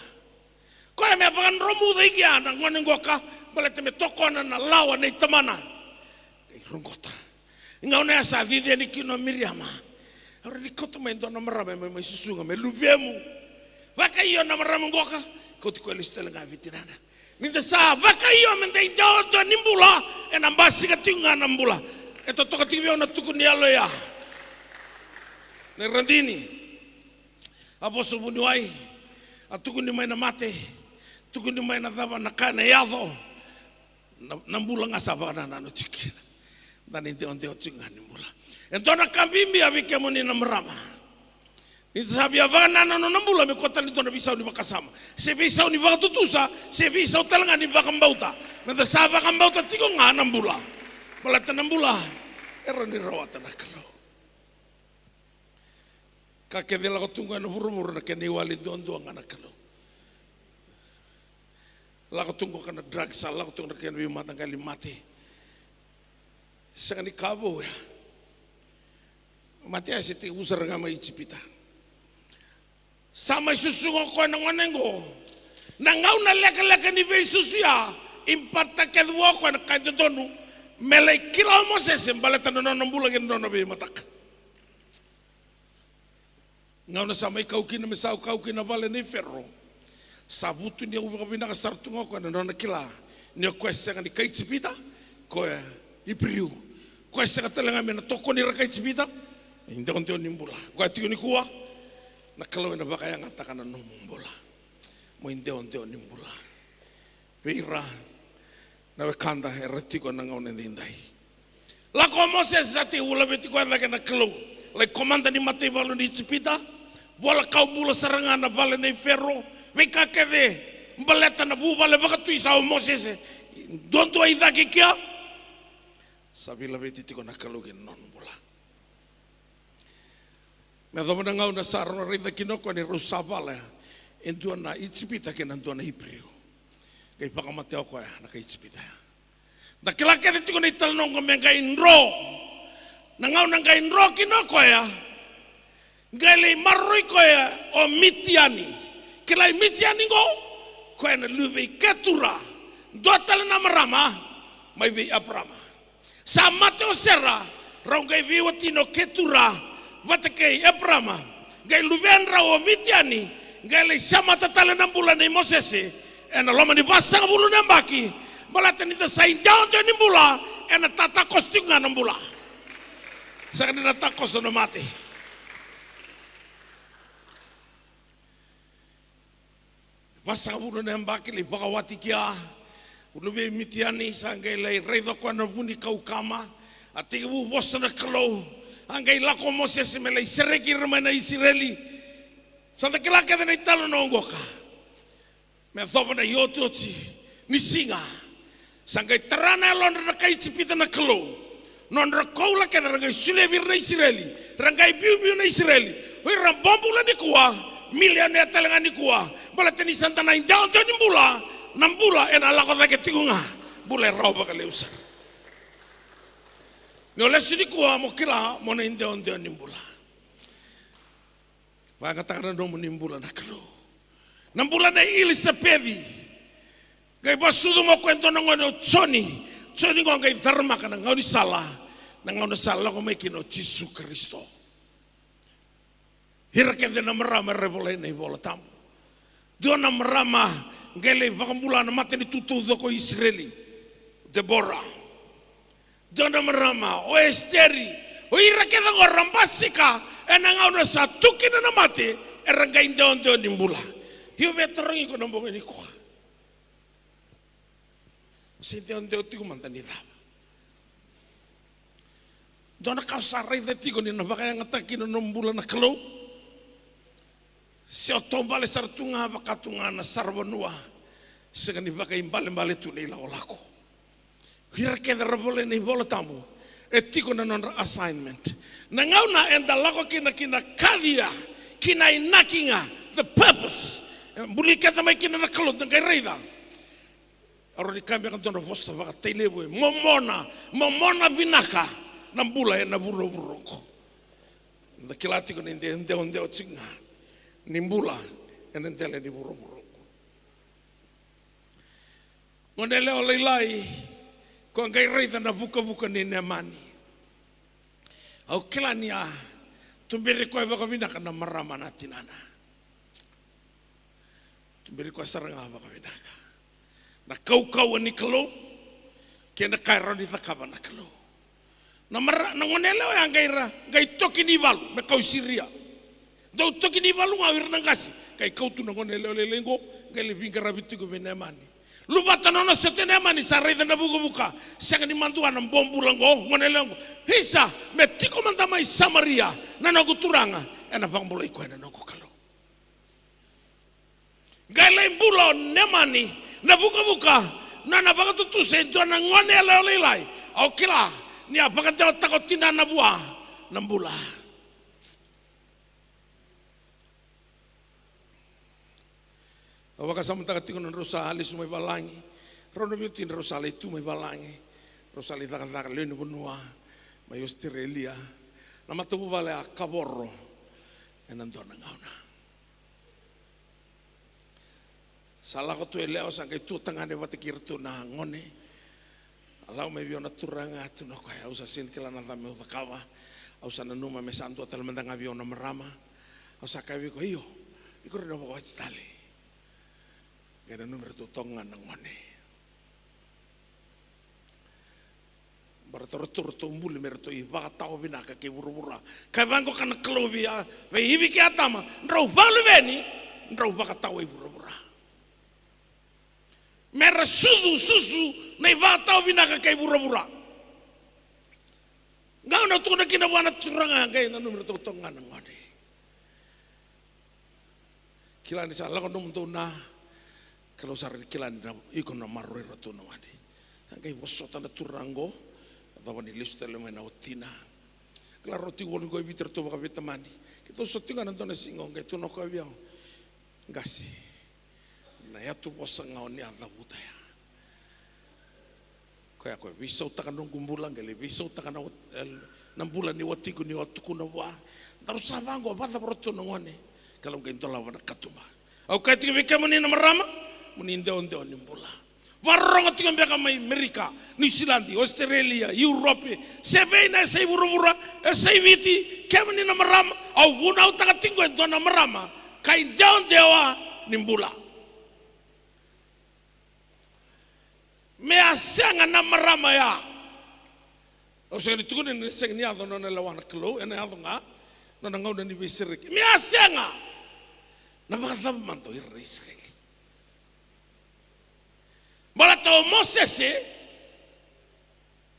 Koya me vakadromuca i kea na gone qoka, baleta me tokona na lawa nei tamana. Qai roqota. Gauna ya sa cici yani kina o Miriama. Au rawa ni kauta mai e dua na marama me mai susuga me luvemu. Vakaio na marama qoka, kauti koya lesu tale ga vei tinana. Ni da sa vakaio me da idewadewa ni bula, ena basika tiko ga na bula. E totoka tiko vei au na tukuni yalo ya. Na radini. A vosa vuniwai, a tukuni mai na mate, tukuni mai na cava na ka na yaco, na, na bula ga sa vakanananu tiko kina. Da na idewadewa tiko ga ni bula. E dua na ka bibi a vei kemuni na marama. Ni sa via vakanananu na bula me kua tale ni dua na veisau ni vakasama. Se veisau ni vakatutusa, se veisau tale ga ni vakabauta. Me da sa vakabauta tiko ga na bula. Baleta na bula, e rawa ni rawata na Kalou. Ka kece lako tu qo ena vuravura na kena iwali duadua ga na Kalou. Lako tu qo ka na drug, sa lako tu na kena veimataqali mate. Sega ni ka vou ya. Mate ya se tekivu sara ga mai Ijipita. Sa mai susuga o koya na gone qo. Na gauna lekaleka ni veisusu ya, i bata kece vua o koya na ka e dodonu me lai kila o Mosese baleta na nona bula kei na nona veimataka. Gauna sa mai kau kina, me sa kau kina vale nei Fero. Sa vutuniyau vakavinaka sara tu ga o koya na nona kila ni o koya sega ni kai Ijipita, koya Iperiu. Koya sega tale ga me na tokoni ira kai Ijipita. Idewadewa ni bula. Koya tiko nikua, na Kalou ena vakayagataka na nomu bula. Mo idewadewa ni bula. Vei ira na wekada era tiko ena gauna edaidai. Lako o Mosese, sa tekivu laveti koya cake na Kalou. Lai komada ni mataivalu ni Ijipita. Vola kawa bula sara ga na vale nei Fero. Veika kece baleta na vuvale vakatui sa o Mosese duadua i cake kea. Sa veilaveti tiko na Kalou ki na nona bula. Me yacova na gauna sa rau na raica kina o koya ni rau savala e dua na Ijipita kei na dua na Iperiu. Qai vakamatea o koya na kai Ijipita ya. Da kila kece tiko na italanoa qo me qai dro. Na gauna qai dro kina o koya, qai lai maroroi koya o Mitiani. Kilai Mitiani qo, koya na luve i Ketura. Dua tale na marama mai vei Eparama. Sa mate o Sera, rau qai veiwatini o Ketura vata kei Eparama. Qai luvedrau o Mitiani, qai lai semata tale na bula nei Mosese ena loma ni vasagavulu na yabaki. Baleta ni da sa idewadewa ni bula, ena tatakoso tiko ga na bula. Sega ni na takoso na mate. Vasagavulu na yabaki lai vakawati kea. Luve i Mitiani sa qai lai raica o koya na vunikau kama. A tekivu vosa na Kalou. A qai lako o Mosese me lai sereki ira mai na Isireli. Sa da kila kece na italanoa qoka. Me yacova na iotioti ni siga, sa qai tara na yalodra na kai Ijipita na Kalou. Nodra koula kece ra qai solia vei ira na Isireli. Ra qai biubiu na Isireli. O ira bobula nikua, milionea tale ga nikua. Baleta ni sa da na idewadewa ni bula, na bula ena lako cake tiko ga. Bula e rawa vakalevu sara. Ni o lesu nikua mo kila mo na idewadewa ni bula. Vakayagataka na nomuni bula na Kalou. Na bula nei Ilisapeci. Qai vakasucu mai o koya e dua na gone o Joni. Joni qo qai caramaka na gaunisala. Na gauna sa lako mai kina o Jisu Karisito. Ira kece na marama era volai na iVola Tabu. Dua na marama qai lai vakabula na matanitu taucoko o Isireli. Debora. Dua na marama, o Esiteri, o ira kece qo ra basika ena gauna sa tu kina na mate, era qai dewadewa ni bula. Io, via tarogi iko na bogi nikua. Se idewadewa tiko mada ni cava? Dua na ka o sa raica tiko ni na vakayagataki na nomu bula na Kalou? Se o taubale sara tu ga, vaka tu ga na saravanua, sega ni vakaibalebale tu na ilakolako. Ira kece ra volai na iVola Tabu, e tiko na nodra assignment. Na gauna eda lako kina ki na kacia, ki na inaki ga, the purpose. E buli keda mai kina na Kalou, da qai raica. Au rawa ni kaya beka dua na vosa vakatailevu, e momona, momona vinaka na bula ena vuravura oqo. Da kila tiko ni de, dewadewa tiko ga ni bula ena dela ni vuravura oqo. Gone yalewa lailai, ko qai raica na vukavuka nei Nemani. Au kila ni a tuberi koya vakavinaka na marama na tinana. Tuberi koya sara ga vakavinaka na kaukauwa ni Kalou kei na ka e rawa ni cakava na Kalou. Na mara, na gone yalewa ya qai ra, qai toki ni valu me kau Siria. Dau toki ni valu ga o ira na qase, qai kau tu na gone yalewa lailai qo, qai lai veiqaravi tiko vei Nemani. Luvata na nona sote Nemani, sa raica na vukavuka, sega ni madua na bobula qo, gone yalewa qo. Isa, me tiko mada mai Samaria na noqu turaga, ena vakabulai koya na noqu Kalou. Qai lai bula o Nemani, na vukavuka, na, na vakatutusa e dua na gone yalewa lailai. Au kila ni a vakadewataka o tinana vua na bula. Au vakasamataka tiko na drau sa lesu mai valagi, rau na veiwatini drau sa lai tu mai valagi, drau sa lai cakacaka lewe ni vanua mai Australia. Na matavuvale a kavoro ena dua na gauna. Sa lako tu e lewa, sa qai tu tagane vata kei iratou na gone. A lako mai vei au na turaga, tukuna o koya, au sa sega ni kila na cava meu cakava. Au sa nanuma me sa dua tale mada ga vei au na marama. Au sa kaya vei koya, io, iko rawa ni vakawati tale. Qai nanumi iratou toka ga na gone. Baleta ratou, ratou buli me ratou ivakatawa vinaka kei vuravura. Kaya vaqo na Kalou vei, vei Ivi kei Atama, drau vakaluveni, drau vakatawa i vuravura. Me ra sucu, susu na ivakatawa vinaka kei vuravura. Gauna au tukuna kina vua na turaga, qai nanumi iratou toka ga na gone. Kila ni sa lako nomudou na, Kalou sa rawa ni kila ni na, iko na maroroi iratou na gone. A qai vosota na turaga qo, yacova ni lesu tale mai na watina. Kila rau tiko voli qo e Viti, ratou vakaveitamani. Keitou sota tiko ga na dua na siga, qai tukuna o koya vei au, qase, na yatuvosa ga o ni a cavuta ya. Koya, koya veisautaka noqu bula, qai lai veisautaka na, na bula ni watiqu ni o a tukuna vua. Daru sa vaqo, vakacava ratou na gone? Kalou qai dolava na katuba. Au kaya tiko vei kemuni na marama, mo ni dewadewa ni bula. Vakarorogo tiko beka mai Merika, Niusiladi, Ositerelia, Europe, se vei na yasa i vuravura, yasa i Viti, kemuni na marama, au vunautaka tiko e dua na marama ka idewadewa ni bula. Me a sega na marama ya. Au sega ni tukuna ni sega ni yaco na nona lewa na Kalou, ena yaco ga na nona gauna ni veisereki. Me a sega. Na vakacava mada o ira na Isireli? Baleta o Mosese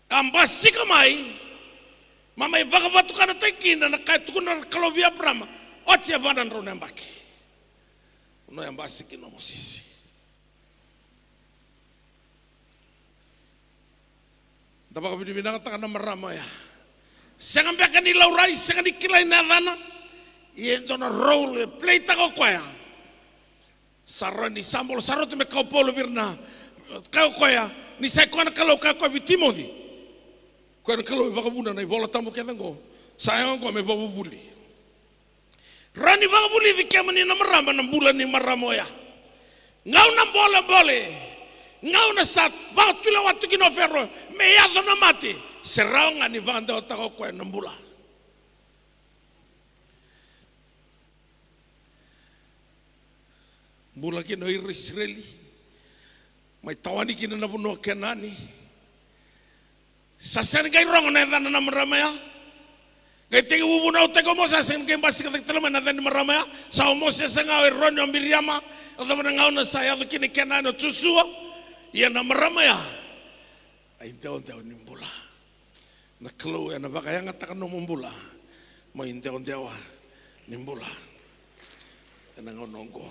a basika mai, ma mai vakavatukanataki kina na ka e tukuna na Kalou vei Eparaama, oti e va na drau na yabaki. Nona yabaki kina o Mosese. Da vakavinavinakataka na marama oya. Sega beka ni laurai, sega ni kilai na yacana. Ia e dua na role e play-taka o koya. Sa rawa ni sa bolo, sa rauta me kaya o Paula vei ira na, kaya o koya, ni sa i koya na Kalou, kaya o koya vei Timoci. Koya na Kalou e vakavuna na iVola Tabu kece oqo. Sa yaga oqo me vakavuvuli. Rawa ni vakavulici kemuni na marama na bula ni marama oya. Gauna bolebole, gauna sa vakatulewa tu kina o Fero me yaco na mate, se rawa ga ni vakadewataka o koya na bula. Bula kina o ira Isireli, mai tawani kina na vanua o Kenani. Sa sega ni qai rogo na yacana na marama ya. Qai tekivu vunautaki o Mosese, qai basika cake tale mai na yaca ni marama ya. Sa o Mosese ga, o Eroni, o Miriama. Yacova na gauna sa yaco kina i Kenani o Josua. Ia na marama ya, a idewadewa ni bula. Na Kalou ena vakayagataka nomu bula mo idewadewa ni bula ena gauna oqo.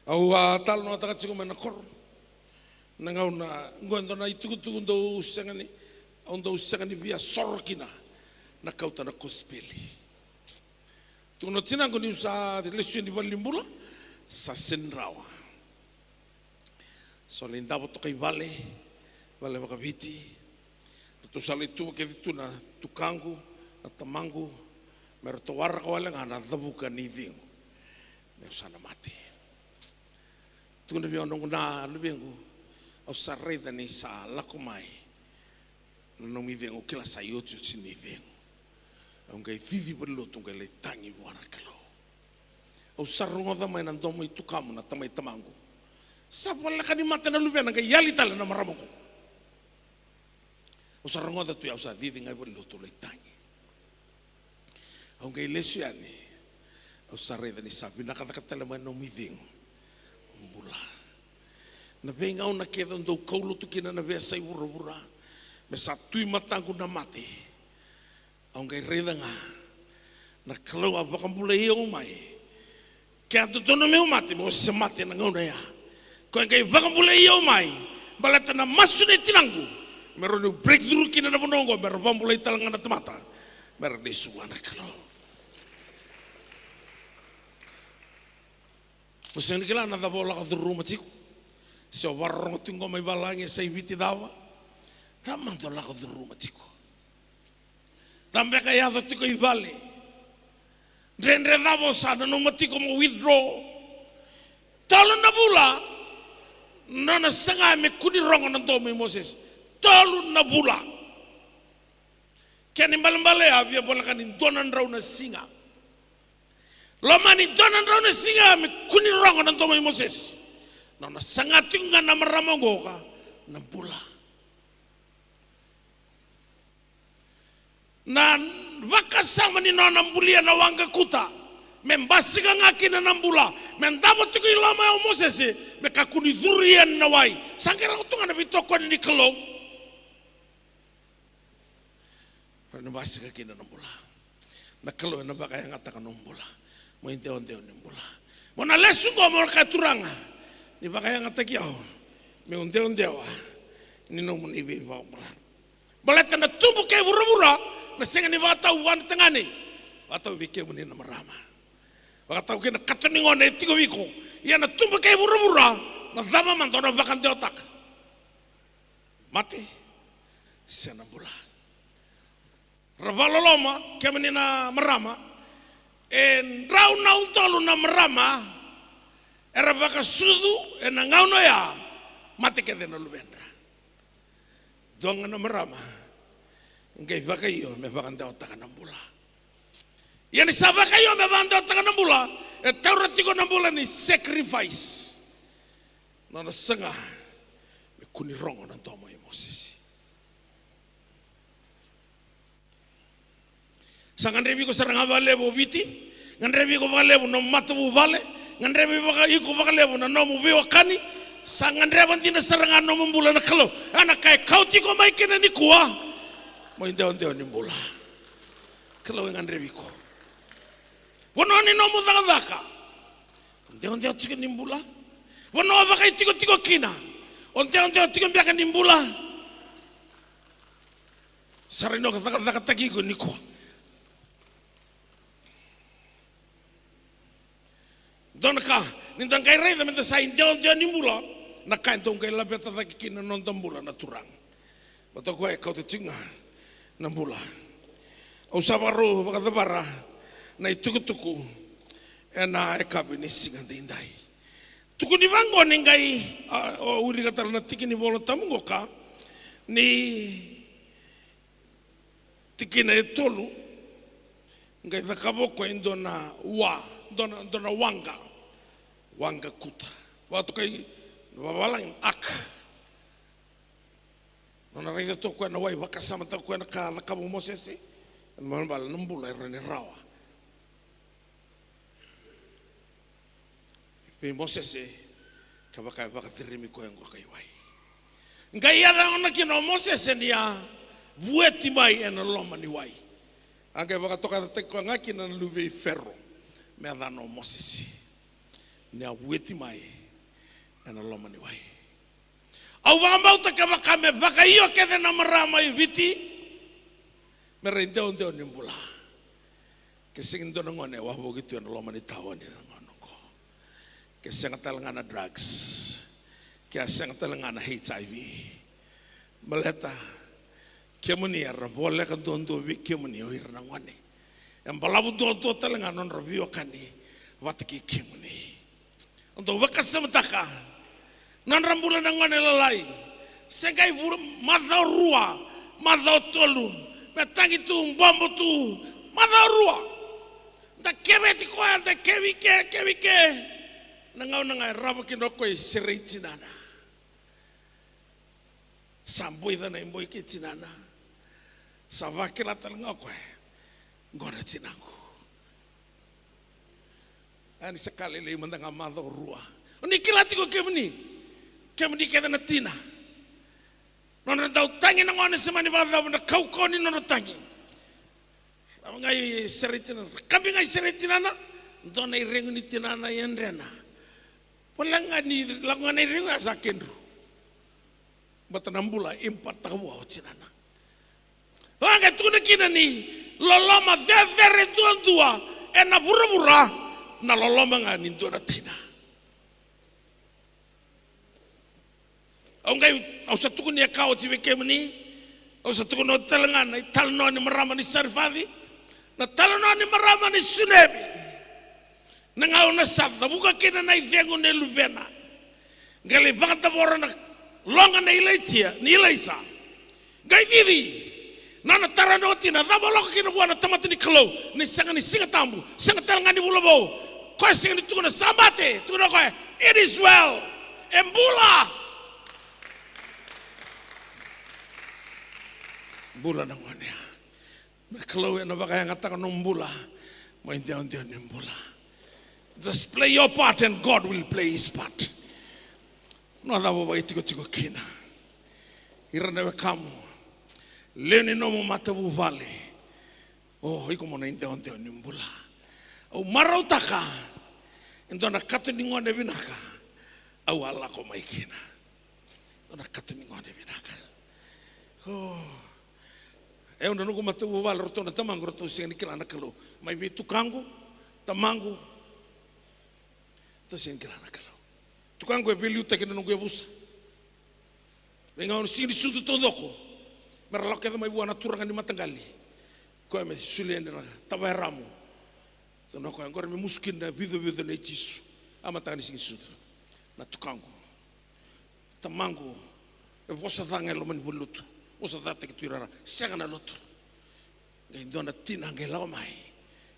Au a talanoataka tiko mai na koro. Na gauna oqo e dua na itukutuku dou sega ni, au dau sega ni via soro kina na kauta na kosipeli. Tukuna o tinaqu niu sa lesu yani i valenibula, sa sega ni rawa. Sa lai davo toka i vale, vale vakaviti. Ratou sa lai tuva kece tu na tukaqu, na tamaqu, me ratou waraka wale ga na cavuka ni cegu. Meu sa na mate. Tukuna vei au noqu na luvequ, au sa raica ni sa lako mai na nomu icegu, kila sa iotioti ni icegu. Au qai cici valenilotu, au qai lai tagi vua na Kalou. Au sa rogoca mai na domo i tukamu na tamai tamaqu. Sa voleka ni mate na luvena, qai yali tale na marama oqo. Au sa rogoca tu ya, au sa cici ga i valenilotu, au lai tagi. Au qai lesu yani, au sa raica ni sa vinaka cake tale mai na nomu icegu. Bula. Na veigauna kece au dau kaulotu kina na veiyasai vuravura, me sa tu i mataqu na mate, au qai raica ga na Kalou a vakabulai au mai. Ke a dodonu meu mate, meu se mate na gauna ya. Koya qai vakabulai au mai, baleta na masu nei tinaqu, me rawa niu breakthrough kina na vanua oqo, me ra vakabulai tale ga na tamata, me ra lesu vua na Kalou. Mo sega ni kila na cava o lako curuma tiko. Se o vakarorogo tiko qo mai valagi, e sa i Viti cava, cava mada o lako curuma tiko. Cava beka e yaco tiko i vale? Dredre cava o sa nanuma tiko mo withdraw? Tolu na vula, nona saga me kua ni rogo na domo i Mosese. Tolu na vula. Kena ibalebale a via voleka ni dua na drau na siga. Loma ni dua na drau na siga me kua ni rogo na domo i Mosese. Nona saga tiko ga na marama oqo ka na bula. Na vakasama ni nona bulia na waqa kuta, me basika ga kina na bula, me davo tiko i loma o Mosese, me kakua ni curu yani na wai. Sa qai lako tu ga na veitokoni ni Kalou. Rawa ni basika kina na bula. Na Kalou ena vakayagataka nomu bula mo idewadewa ni bula. Mo na lesu qo mo na kaya, Turaga, ni vakayagataki au meu dewadewa ni nomuni veivakabula. Baleta na tubu kei vuravura na sega ni vakatau vua na tagane, vakatau vei kemuni na marama. Vakatau kei na katonigone e tiko vei iko. Ia na tubu kei vuravura, na cava mada o na vakadewataka? Mate se na bula? Ra vakaloloma, kemuni na marama, e drau na udolu na marama era vakasucu ena gauna oya, mate kece na luvedra. Dua ga na marama e qai vakaio me vakadewataka na bula. Ia ni sa vakaio me vakadewataka na bula, e taura tiko na bula ni sacrifice. Nona saga me kua ni rogo na domo i Mosese. Sa gadrevi iko sara ga vakalevu o Viti, gadrevi iko vakalevu na nomu matavuvale, gadrevi vaka, iko vakalevu na nomu veiwekani. Sa gadreva dina sara ga na nomu bula na Kalou. Ena ka e kauti iko mai kina nikua, mo idewadewa ni bula. Kalou e gadrevi iko. Vanua ni nomu cakacaka, o dewadewa tiko ni bula. Vanua vakaitikotiko kina, o dewadewa tiko beka ni bula. Sa rawa ni o cakacakataki iko nikua. Dua na ka, ni da qai raica me da sa idewadewa ni bula, na ka e dau qai laveta cake kina na noda bula na Turaga. Baleta o koya e kauta tiko ga na bula. Au sa vakarau vakacavara na itukutuku ena yakavi ni siga daidai. Tukuni vaqo ni qai, a, o wilika tale na tiki ni Vola Tabu qoka, ni tikina e tolu, qai cakava o koya e dua na wa, dua na, dua na waqa, waqa kuta. Vakatokai na vavalagi ark. Nona raica tu o koya na wai, vakasamataka o koya na ka a cakava o Mosese. Baleta na bula e rawa ni rawa vei Mosese, kevaka e vakaceremi koya oqo ki wai. Qai yaco ga kina o Mosese ni a vueti mai ena loma ni wai. A qai vakatokayacataki koya ga kina na luve i Fero me yacana o Mosese, ni a vueti mai ena loma ni wai. Au vakabauta kevaka me vakaio kece na marama i Viti, me ra idewadewa ni bula. Ke sega ni dua na gone e wavoki tu ena loma ni taoni ena gauna oqo. Ke sega tale ga na drugs. Ke a sega tale ga na H I V. Baleta kemuni era voleka duadua vei kemuni o ira na gone. E balavu duadua tale ga na nodra veiwekani vata kei kemuni. Au dau vakasamataka na nodra bula na gone lalai. Se qai vura macawa rua, macawa tolu, me tagi tu, bobo tu, macawa rua. Da keveti koya, da kevi ke, kevi ke. Na gauna ga e rawa kina o koya i serei tinana. Sa boica na iboi kei tinana. Sa vakila tale ga o koya, qo na tinaqu. A ni sa ka lailai mada ga macawa rua. O ni kila tiko kemuni, kemuni kece na tina. Nodra dau tagi na gone, se mani vakacava na kaukauwa ni nodra tagi. Rau ga i serei tinana, rakabi ga i serei tinana. Dua na iregu ni tinana e yadrena. Wale ga ni lako ga na iregu, a sa kedru. Baleta na bula e impact-taka vua o tinana. A qai tukuna kina ni loloma cecere duadua ena vuravura, na loloma ga ni dua na tina. Au qai, au sa tukuni e ka oti vei kemuni. Au sa tukuna oti tale ga na italanoa ni marama ni Sarifaci, na talanoa ni marama ni Sunemi. Na gauna sa cavuka kina na icegu nei luvena, qai lai vakadavora na loga nei Ilaija, ni Ilaisa. Qai cici. Na nona taro na watina, cava lako kina vua na tamata ni Kalou ni sega ni Siga Tabu, sega tale ga ni vula vou. Koya sega ni tukuna sa mate, tukuna o koya, it is well. E bula. Bula na gone ya. Na Kalou ena vakayagataka nomu bula. Mo idewadewa ni bula. Just play your part and God will play his part. Na cava vakaitikotiko kina? Ira na wekamu, lewe ni nomu matavuvale. O iko mo na idewadewa ni bula. Au marautaka e dua na kato ni gone vinaka au a lako mai kina. Dua na kato ni gone vinaka. O, e, au na noqu matavuvale, ratou na tamaqu, ratou sega ni kila na Kalou. Mai vei tukaqu, tamaqu, ratou sega ni kila na Kalou. Tukaqu e veiliutaki na noqu yavusa. Veigauna sega ni sucu taucoko, me ra lako kece mai vua na turaga ni mataqali. Koya me solia na tavaya ramu. Tukuna o koya, qori me musu kina na vicovico nei Jisu. A mataka ni sega ni sucu. Na tukaqu, tamaqu, e vosa ca ga e loma ni valenilotu. Vosa cataki tu i rara, sega na lotu. Qai dua na tina qai lako mai,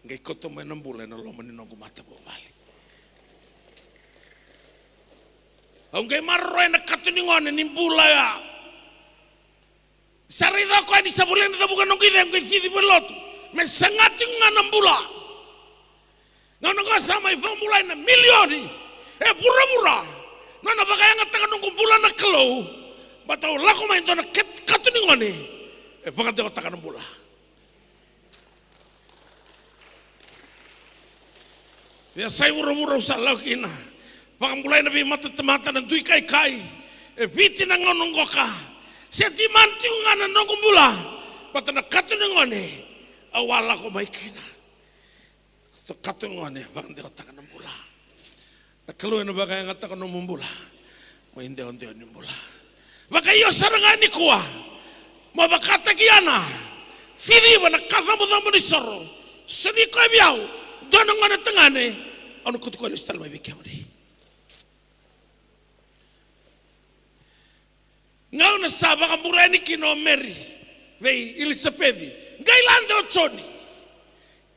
qai kauta mai na bula ena loma ni noqu matavuvale. Au qai maroroya na kato ni gone ni bula ya. Sa raica o koya ni sa volai na cavuka noqu icegu, qai cici valenilotu me saga tiko ga na bula. Gauna qo sa mai vakabulai na milioni e vuravura. Nona vakayagataka noqu bula na Kalou. Baleta au lako mai dua na kat-, kato ni gone e vakadewataka na bula. Veiyasai vuravura au sa lako kina, vakabulai na veimatatamata, na dui kaikai. E Viti na gauna qoka. Se dimani tiko ga na noqu bula, baleta na kato ni gone au a lako mai kina. Kato ni gone vakadewataka na bula. Na Kalou ena vakayagataka nomu bula. Mo idewadewa ni bula. Vakaio sara ga nikua. Mo vakataki Ana. Ciciva na kacabocabonisoro. Soli koya vei au. Dua na gone tagane. Au na kauta koya lesu tale mai vei kemuni. Gauna sa vakabula yani kina o Meri vei Ilisapeci, qai lade o Joni.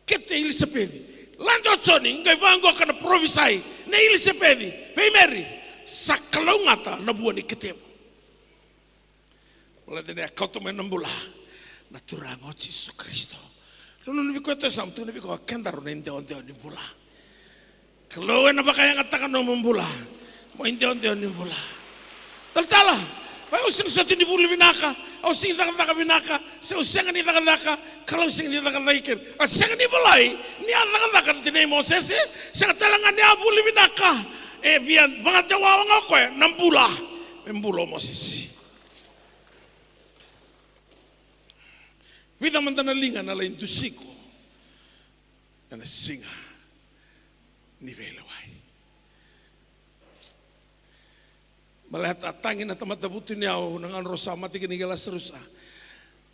Kete Ilisapeci, lade o Joni, qai vaqoka na parofisai nei Ilisapeci vei Meri: Sa kalougata na vua ni ketemu. Baleta ni a kauta mai na bula na Turaga o Jisu Karisito. Rau nanumi koya tu e yasamu, tukuna vei koya, kedaru na idewadewa ni bula. Kalou ena vakayagataka nomu bula mo idewadewa ni bula. Talatala, au sega ni soti ni vuli vinaka, au sega ni cakacaka vinaka, se au sega ni cakacaka, Kalou sega ni cakacaka i keri. A sega ni volai ni a cakacaka na tinai Mosese, sega tale ga ni a vuli vinaka. E via vakadewa ga o koya na bula me bula o Mosese. Vica mada na liga na lai dusi iko ena siga ni veilewai. Baleta a tagi na tamata vutuniyau na gauna rau sa mate kina kei Lasarusa.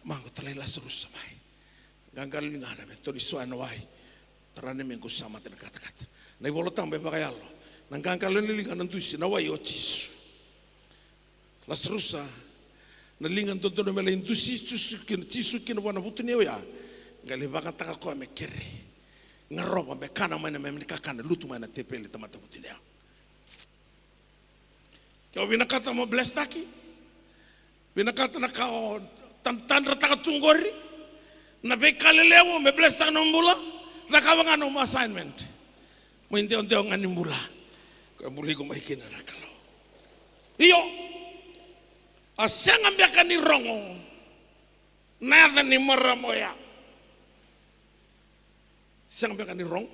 Mago, talai Lasarusa mai. Qaqalo ni gana me toni so ena wai. Tara na mequ, sa mate na katakata. Na iVola Tabu e vakayalo. Na qaqalo ni liga na dusi na wai o Jisu. Lasarusa, na liga dodonu me lai dusi Jisu kina, Jisu kina vua na vutuniyau ya. Qai lai vakataka koya me kere. Garova me kana mai na meme ni kakana, lutu mai na tepeli tamata vutuniyau. Ke o vinakata mo blesstaki, vinakata na ka o tad-, tadrataka tu qori, na veika lelevu me blesstaka nomu bula, cakava ga nomu assignment. Mo idewadewa ga ni bula. Ko e buli iko mai kina na Kalou. Io, a sega beka ni rogo na yaca ni marama oya. Sega beka ni rogo.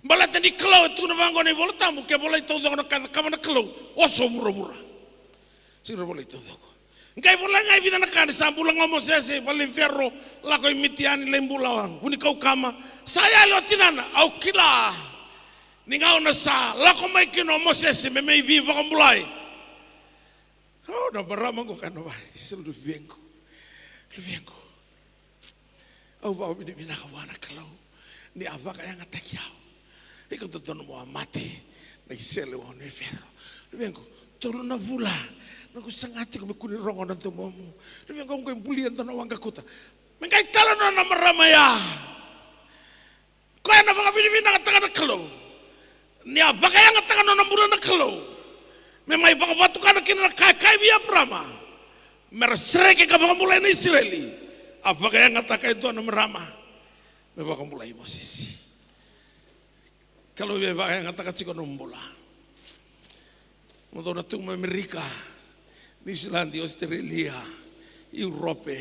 Baleta ni Kalou e tukuna vaqo na iVola Tabu, ke volai taucoko na ka e cakava na Kalou, oso vuravura. Sega ni volai taucoko. Qai volai ga e vica na ka ni sa bula ga o Mosese, vale i Fero, lako i Mitiani, lai bula, vunikau kama. Sa yali o tinana, au kila. Ni gauna sa lako mai kina o Mosese me mai veivakabulai. Au na marama qo ka na va, isa luvequ. Luvequ. Au vakavinavinaka vua na Kalou ni a vakayagataki au. Iko dodonu mo a mate na isele wau nei Fero. Luvequ, tolu na vula noqu saga tiko me kua ni rogo na domomu. Luvequ, au qai bulia dua na waqa kuta. Me qai talanoa na marama ya. Koya na vakavinavinakataka na Kalou ni a vakayagataka nona bula na Kalou me mai vakavatukana kina na ka e kaya vei Eparaama me ra sereki ka vakabulai na Isireli. A vakayagataka e dua na marama me vakabulai Mosese. Kalou e vakayagataka tiko nomu bula. Mo dou na tu mai Amerika, Niusiladi, Ositerelia, Europe,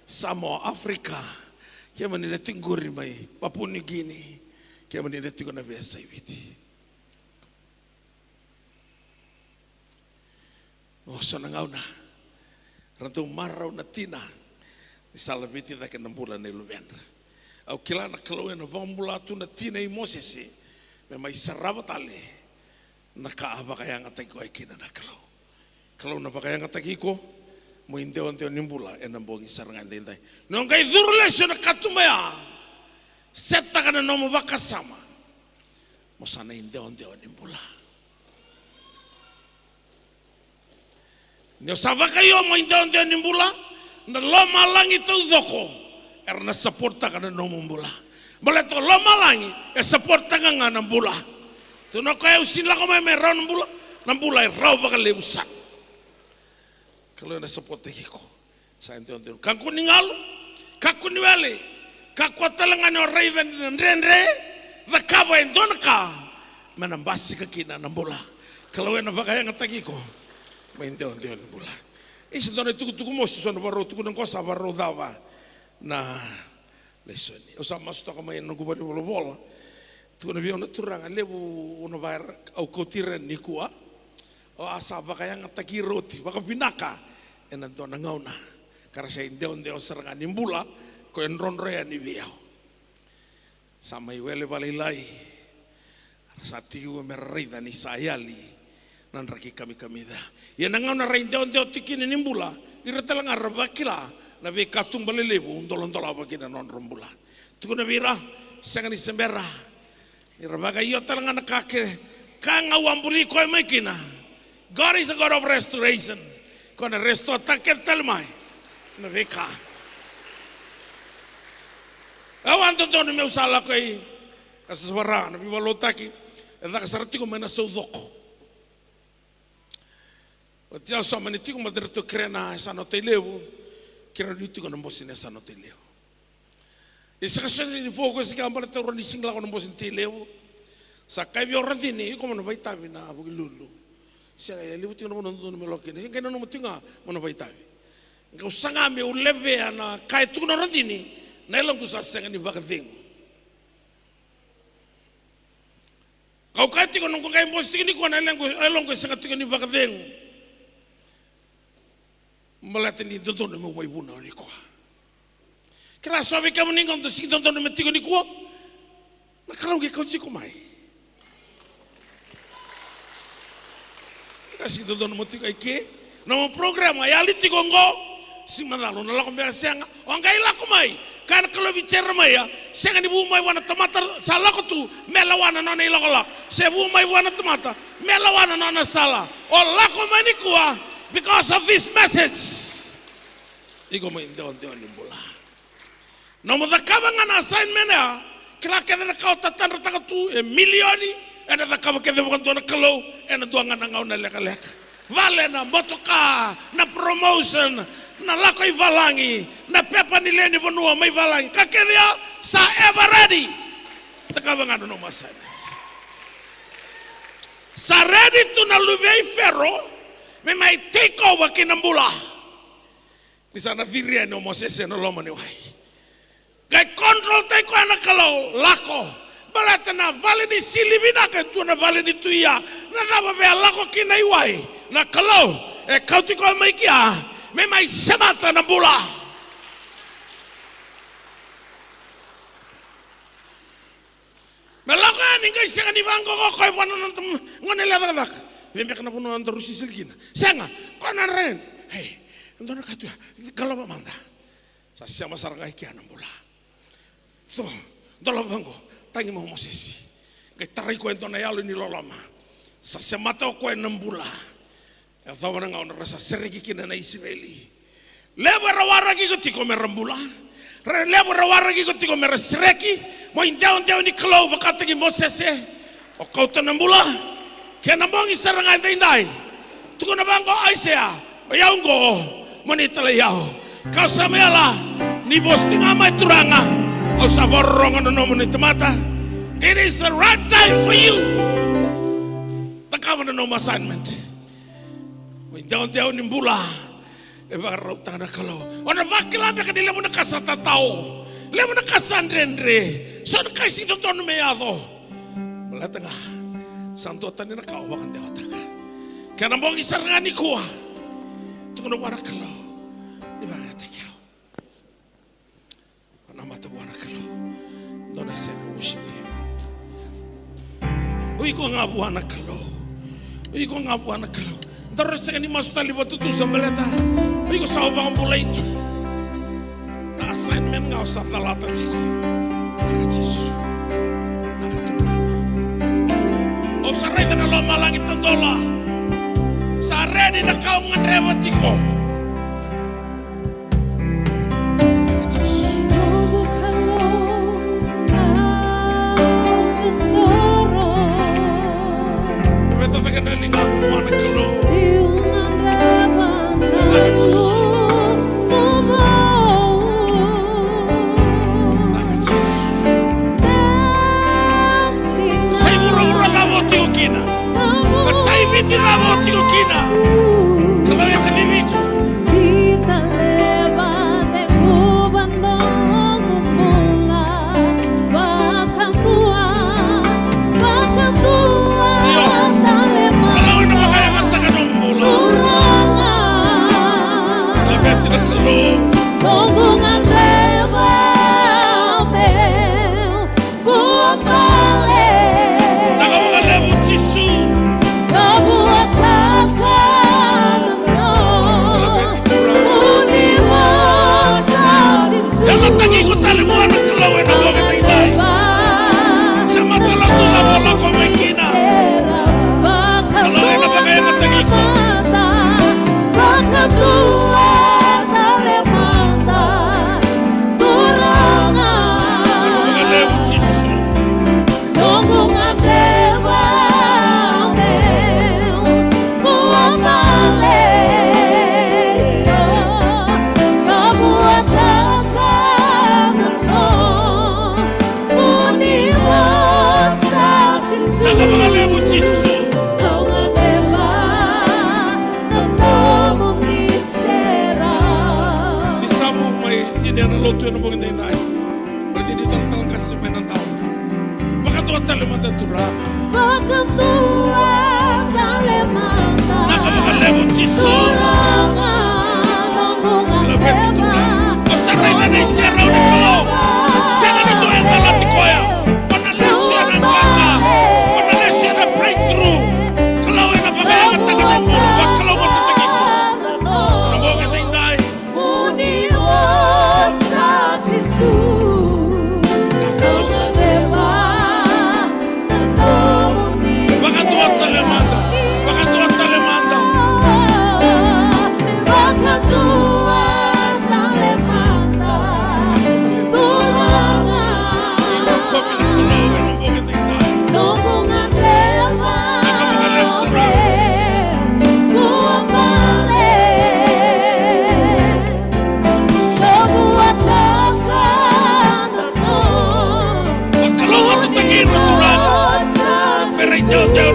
Samoa, Afrika, kemuni na tiko qori mai Papua Niu Kini, kemuni na tiko na veiyasai Viti. O so na gauna ra dau marau na tina ni sa laveti cake na bula nei luvedra. Au kila na Kalou ena vakabula tu na tina i Mosese me mai sarava tale na ka a vakayagataki koya kina na Kalou. Kalou na vakayagataki iko mo idewadewa ni bula ena bogi sara ga edaidai. Ni o qai curu lesu ena katuba ya, setaka na nomu vakasama mo sa na idewadewa ni bula. Ni o sa vakaio mo idewadewa ni bula, na lomalagi taucoko era na sapotaka na nomu bula. Baleta o lomalagi e sapotaka ga na bula. Tukuna o koya, au sega ni lako mai me rawa na bula, na bula e rawa vakalevu sara. Kalou ena sapotaki iko. Sa idewadewa. Kakua ni galu, kakua ni wele, kakua tale ga ni o raica ni na dredre. Cakava e dua na ka me na basika kina na bula. Kalou ena vakayagataki iko mo idewadewa ni bula. Isa dua na itukutuku mosi, so na varau tukuna qo, sa varau cava na lesoni. Au sa masu toka mai ena noqu valenivolavola. Tukuna vei au na turaga levu, au na vaka, au kauti ira nikua. O a sa vakayagataki ira oti vakavinaka ena dua na gauna ka ra sa idewadewa sara ga ni bula, ko e drodro yani vei au. Sa mai wele vakalailai, ra sa tekivu me ra raica ni sa yali na draki kamikamica. Ia na gauna ra idewadewa tiko kina ni bula, ira tale ga ra vakila na veikatuba lelevu dolodolova kina na nodra bula. Tukuna vei ira, sega ni se bera. Ni ra vakaio tale ga na ka kece, ka ga au a buli koya mai kina. God is a God of restoration. Ko na restore-taka kece tale mai na veika. Au a dodonu meu sa lako i Kasasavara, na veivakalotutaki e caka sara tiko mai na Saucoko. Oti au sa mani tiko mada ratou kerea na yasana o Tailevu, kerea ni tiko na bosi na yasana o Tailevu. E sega soti ni focus ka baleta rua ni sega ni lako na bose ni tei levu. Sa kaya vei au o Radini, iko mo na vakaitavi na Vukelulu. Sega, e levu tiko na vanua dodonu me lako kina. Sega, qai nanuma tiko ga mo na vakaitavi. Qai au saga meu levea na ka e tukuna o Radini, na yaloqu sa sega ni vakacegu. Kau kaya tiko, noqu qai bose tiko nikua, na yaloqu, yaloqu e sega tiko ni vakacegu. Baleta ni dodonu meu mai vunau nikua. Kila, so vei kemuni qo dou sega ni dodonu me tiko nikua, na Kalou qai kauti iko mai. Ka sega ni dodonu mo tiko i ke. Nomu program a yali tiko qo. Sega ni macala o na lako beka, sega. O qai lako mai. Kaya na Kalou vei Jeremaia, sega ni vu mai vua na tamata sa lako tu me lewa na nona ilakolako, se vu mai vua na tamata me lewa na nona sala. O lako mai nikua because of this message. Iko mai dewadewa ni bula. Nomu cakava ga na assignment ya, kila kece na ka o tatadrataka tu e milioni, ena cakava kece vakadua na Kalou ena dua ga na gauna lekaleka. Vale, na motoka, na promotion, na lako i valagi, na pepa ni lewe ni vanua mai valagi, ka kece ya sa ever ready. Cakava ga na nomu assignment. Sa ready tu na luve i Fero me mai take over kina bula. Ni sa na ciri yani o Mosese ena loma ni wai. Qai control-taki koya na Kalou, lako. Baleta na vale ni sili vinaka e tu na vale ni tui ya. Na cava vei a lako kina i wai? Na Kalou e kauti koya mai kea me mai semata na bula. Me lako yani qai sega ni vaqo ko koya vua na nona gone yalewa cakacaka. Vei beka na vanua daru sisili kina. Sega, ko na dra yani. Ei, dua na ka tu ya, qalova mada. Sa sema sara ga i kea na bula. Co, dolava vaqo, tagi mai o Mosese. Qai tarai koya e dua na yalo ni loloma. Sa semata o koya na bula. E yacova na gauna ra sa sereki kina na Isireli. Levu era waraki iko tiko me ra bula. Ra, levu era waraki iko tiko me ra sereki. Mo idewadewa ni Kalou vakataki Mosese. O kauta na bula. Kena bogi sara ga edaidai. Tukuna vaqo o Aisea, o yau oqo, mo ni talai au. Kau sa mai yala, ni vosa tiko ga mai Turaga. Au sa vakarorogo na nomuni tamata. It is the right time for you. Cakava na nomu assignment. Mo idewadewa ni bula e vakarautaka na Kalou. O na vakila beka ni levu na ka sa tatao, levu na ka sa dredre, so na ka e sega ni dodonu me yaco. Baleta ga sa duatani na ka o vakadewataka. Kena bogi sara ga nikua, tukuna vua na Kalou ni vakayagataki au. Namata vua na Kalou. Dua na sere worship team. O iko ga vua na Kalou. O iko ga vua na Kalou. Daru sega ni masu tale vakatutusa baleta o iko sa vakabulai tu. Na assignment ga o sa calata tiko. Naka Jisu. Naka Turaga. Au sa raica na lomalagi tadola. Sa ready na ka au gadreva tiko. Noqu Kalou, au se soro. Veta cake na ligaqu vua na Kalou. Niu gadreva na nomu vou. Sa i vuravura cava o tiko kina. Ka sa i Viti cava o tiko kina. Kalou e kacivi iko. Ni taleva cegu vanoqu bula. Vakadua, vakadua. Io. Tale mai. Kalou ena vakayagataka nomu bula. Turaga. Laveti na Kalou. Noqu gadreva meu Bua bale. Naka vakalevu Jisu. Ka vuataka na nomu ni vosa Jisu. Yalataki iko tale vua na Kalou ena bogi edaidai. Sa matalotu na lako mai kina. Kalou ena vakayagataki iko. Vakadua tale mada. Turaga. Vakalevu Jisu. Noqu gadreva meu bua bale. Ka vuataka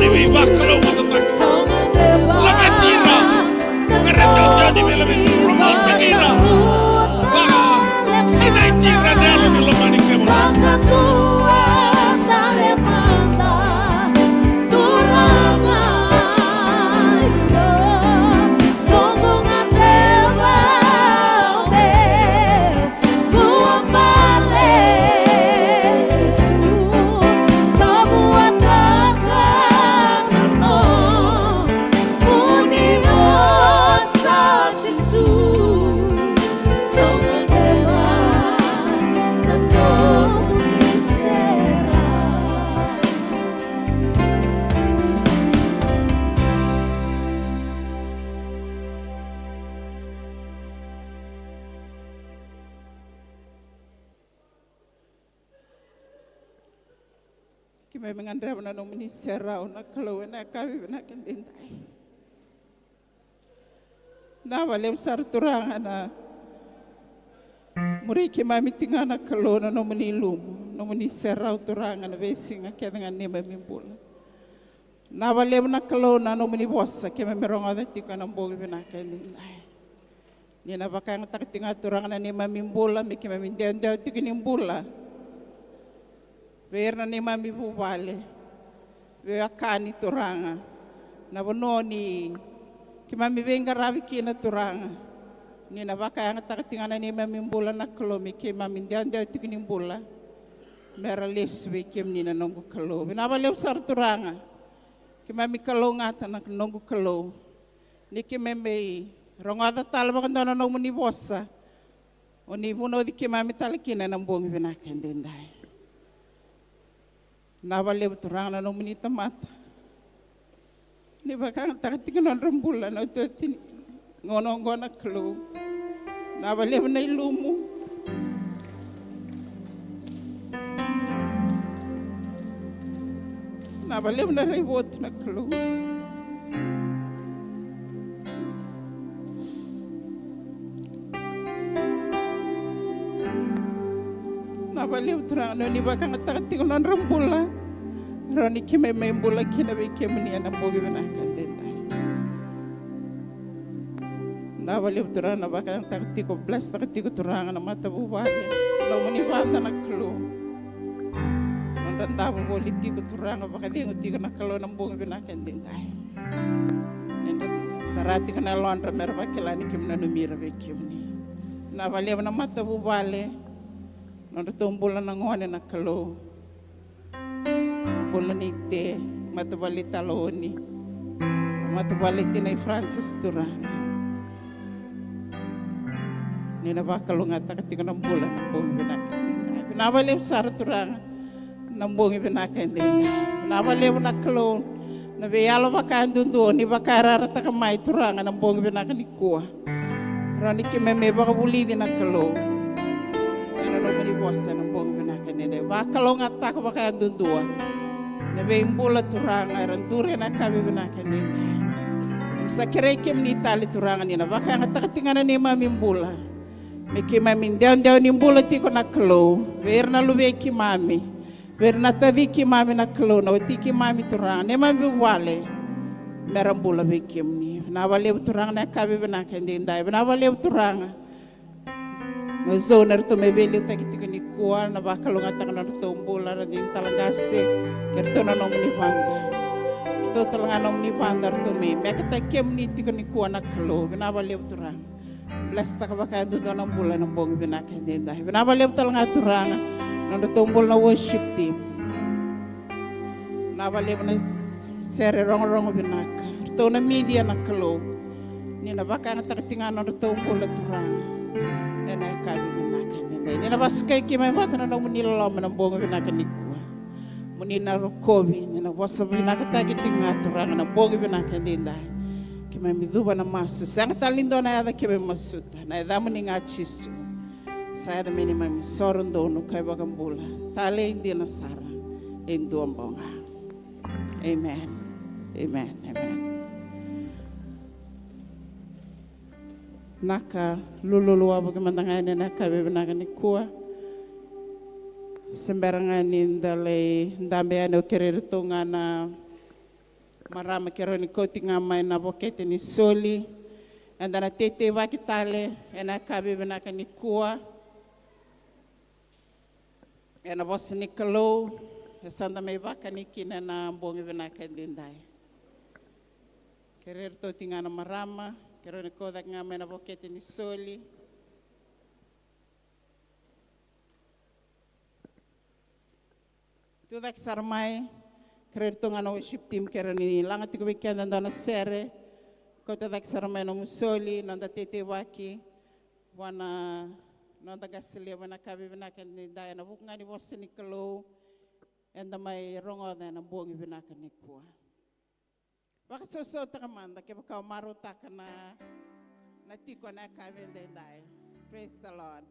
Ni veivakalougatataki. Laveti ira. Qarauna o Jiova ni veilaveti. Promote-taki ira. Vakasinaiti ira ena yalo ni lomani kemuni. Keimami gadreva na nomuni serau na Kalou ena yakavi vinaka edaidai. Vinaka vakalevu sara Turaga na muri keimami tiko ga na Kalou na nomuni ilumu, nomuni serau Turaga na veisiga kece ga ni neimami bula. Vinaka vakalevu na Kalou na nomuni vosa keimami rogoca tiko ena bogi vinaka edaidai. Ni na vakayagataka tiko ga Turaga na neimami bula me keimami dewadewa tiko ni bula vei ira na neimami vuvale, veiwekani Turaga, na vanua ni keimami veiqaravi kina Turaga. Ni na vakayagataka tiko ga na neimami bula na Kalou me keimami dewadewa tiko ni bula me ra lesu vei kemuni na noqu Kalou. Vinaka vakalevu sara Turaga. Keimami kalougata na noqu Kalou ni keimami rogoca tale vakadua na nomuni vosa. O ni vunauci keimami tale kina ena bogi vinaka edaidai. Vinaka vakalevu Turaga na nomuni tamata ni vakayagataka tiko na nodra bula na iotioti ni gauna oqo na Kalou. Vinaka vakalevu na ilumu. Vinaka vakalevu na raivotu na Kalou. Vinaka vakalevu Turaga ni o ni vakayagataka tiko na nodra bula. Rawa ni keimami mai bula kina vei kemuni ena bogi vinaka edaidai. Vinaka vakalevu Turaga na vakayagataka tiko, blesstaka tiko Turaga na matavuvale, nomuni vada na Kalou. Nodra davo voli tiko Turaga, vakacegu tiko na Kalou na bogi vinaka edaidai. Ni da tara tiko na yalodra me ra vakila ni keimami nanumi ira vei kemuni. Vinaka vakalevu na matavuvale, nodratou bula na gone na Kalou. Bula nei Te, matavuvale i Talaoni, matavuvale i Tinai Francis Turaga. Ni na vakalougatataka tiko na bula na bogi vinaka edaidai. Vinaka vakalevu sara Turaga na bogi vinaka edaidai. Vinaka vakalevu na Kalou na veiyalo vakayadudua ni vakayarayarataka mai Turaga na bogi vinaka nikua. Rawa ni keimami mai vakavulici na Kalou ena nomuni vosa ena bogi vinaka edaidai. Vakalougatataka vakayadudua na veibula Turaga era duri ena yakavi vinaka edaidai. Keimami sa kerei kemuni tale Turaga ni na vakayagataka tiko ga na neimami bula me keimami dewadewa ni bula tiko na Kalou vei ira na luvei keimami, vei ira na taci keimami na Kalou, na wati keimami Turaga, neimami vuvale, me ra bula vei kemuni. Vinaka vakalevu Turaga na yakavi vinaka edaidai. Vinaka vakalevu Turaga na zone eratou mai veiliutaki tiko nikua, na vakalougatataka na nodratou bula, ra dina tale qase kei ratou na nomuni vada. Ratou tale ga nomuni vada, ratou mai meketaki kemuni tiko nikua na Kalou. Vinaka vakalevu Turaga. Blesstaka vakayadudua na bula ena bogi vinaka edaidai. Vinaka vakalevu tale ga Turaga nodratou bula na worship team. Vinaka vakalevu na sere rogorogo vinaka, ratou na media na Kalou. Ni na vakayagataka tiko ga nodratou bula Turaga ena yakavi vinaka edaidai. Ni na vakasukai keimami vata na nomuni loloma ena bogi vinaka nikua. Mo ni na rokovi, ni na vosa vinakataki tiko ga Turaga na bogi vinaka edaidai. Keimami cuva na masu, sega tale ni dua na yaca keimami masuta, na yacamuni ga Jisu. Sa yaco me neimami isoro donu ka iVakabula talei dina sara e dua bau ga. Amen. Amen. Amen. Naka, lululu wavoki mada ga yani ena yakavi vinaka nikua. Se bera ga ni da lai dabe yani, au kerei iratou ga na Marama, keirau ni kauti ga mai na vokete ni soli. Eda na teitei vaki tale ena yakavi vinaka nikua ena vosa ni Kalou e sa da mai vakani kina ena bogi vinaka edaidai. Keirau ni kauti ga na marama, keirau ni kauti ga mai na vokete ni soli. Tu cake sara mai, keirau tu ga na worship team, keirau ni laga tiko vei keda e dua na sere. Kauta cake sara mai na nomu soli, noda teitei vaki vua na noda qase levu ena yakavi vinaka edaidai ena vuku ga ni vosa ni Kalou eda mai rogoca ena bogi vinaka nikua. Vakasausautaka mada kevaka o marautaka na, na tiko ena yakavi edaidai. Praise the Lord.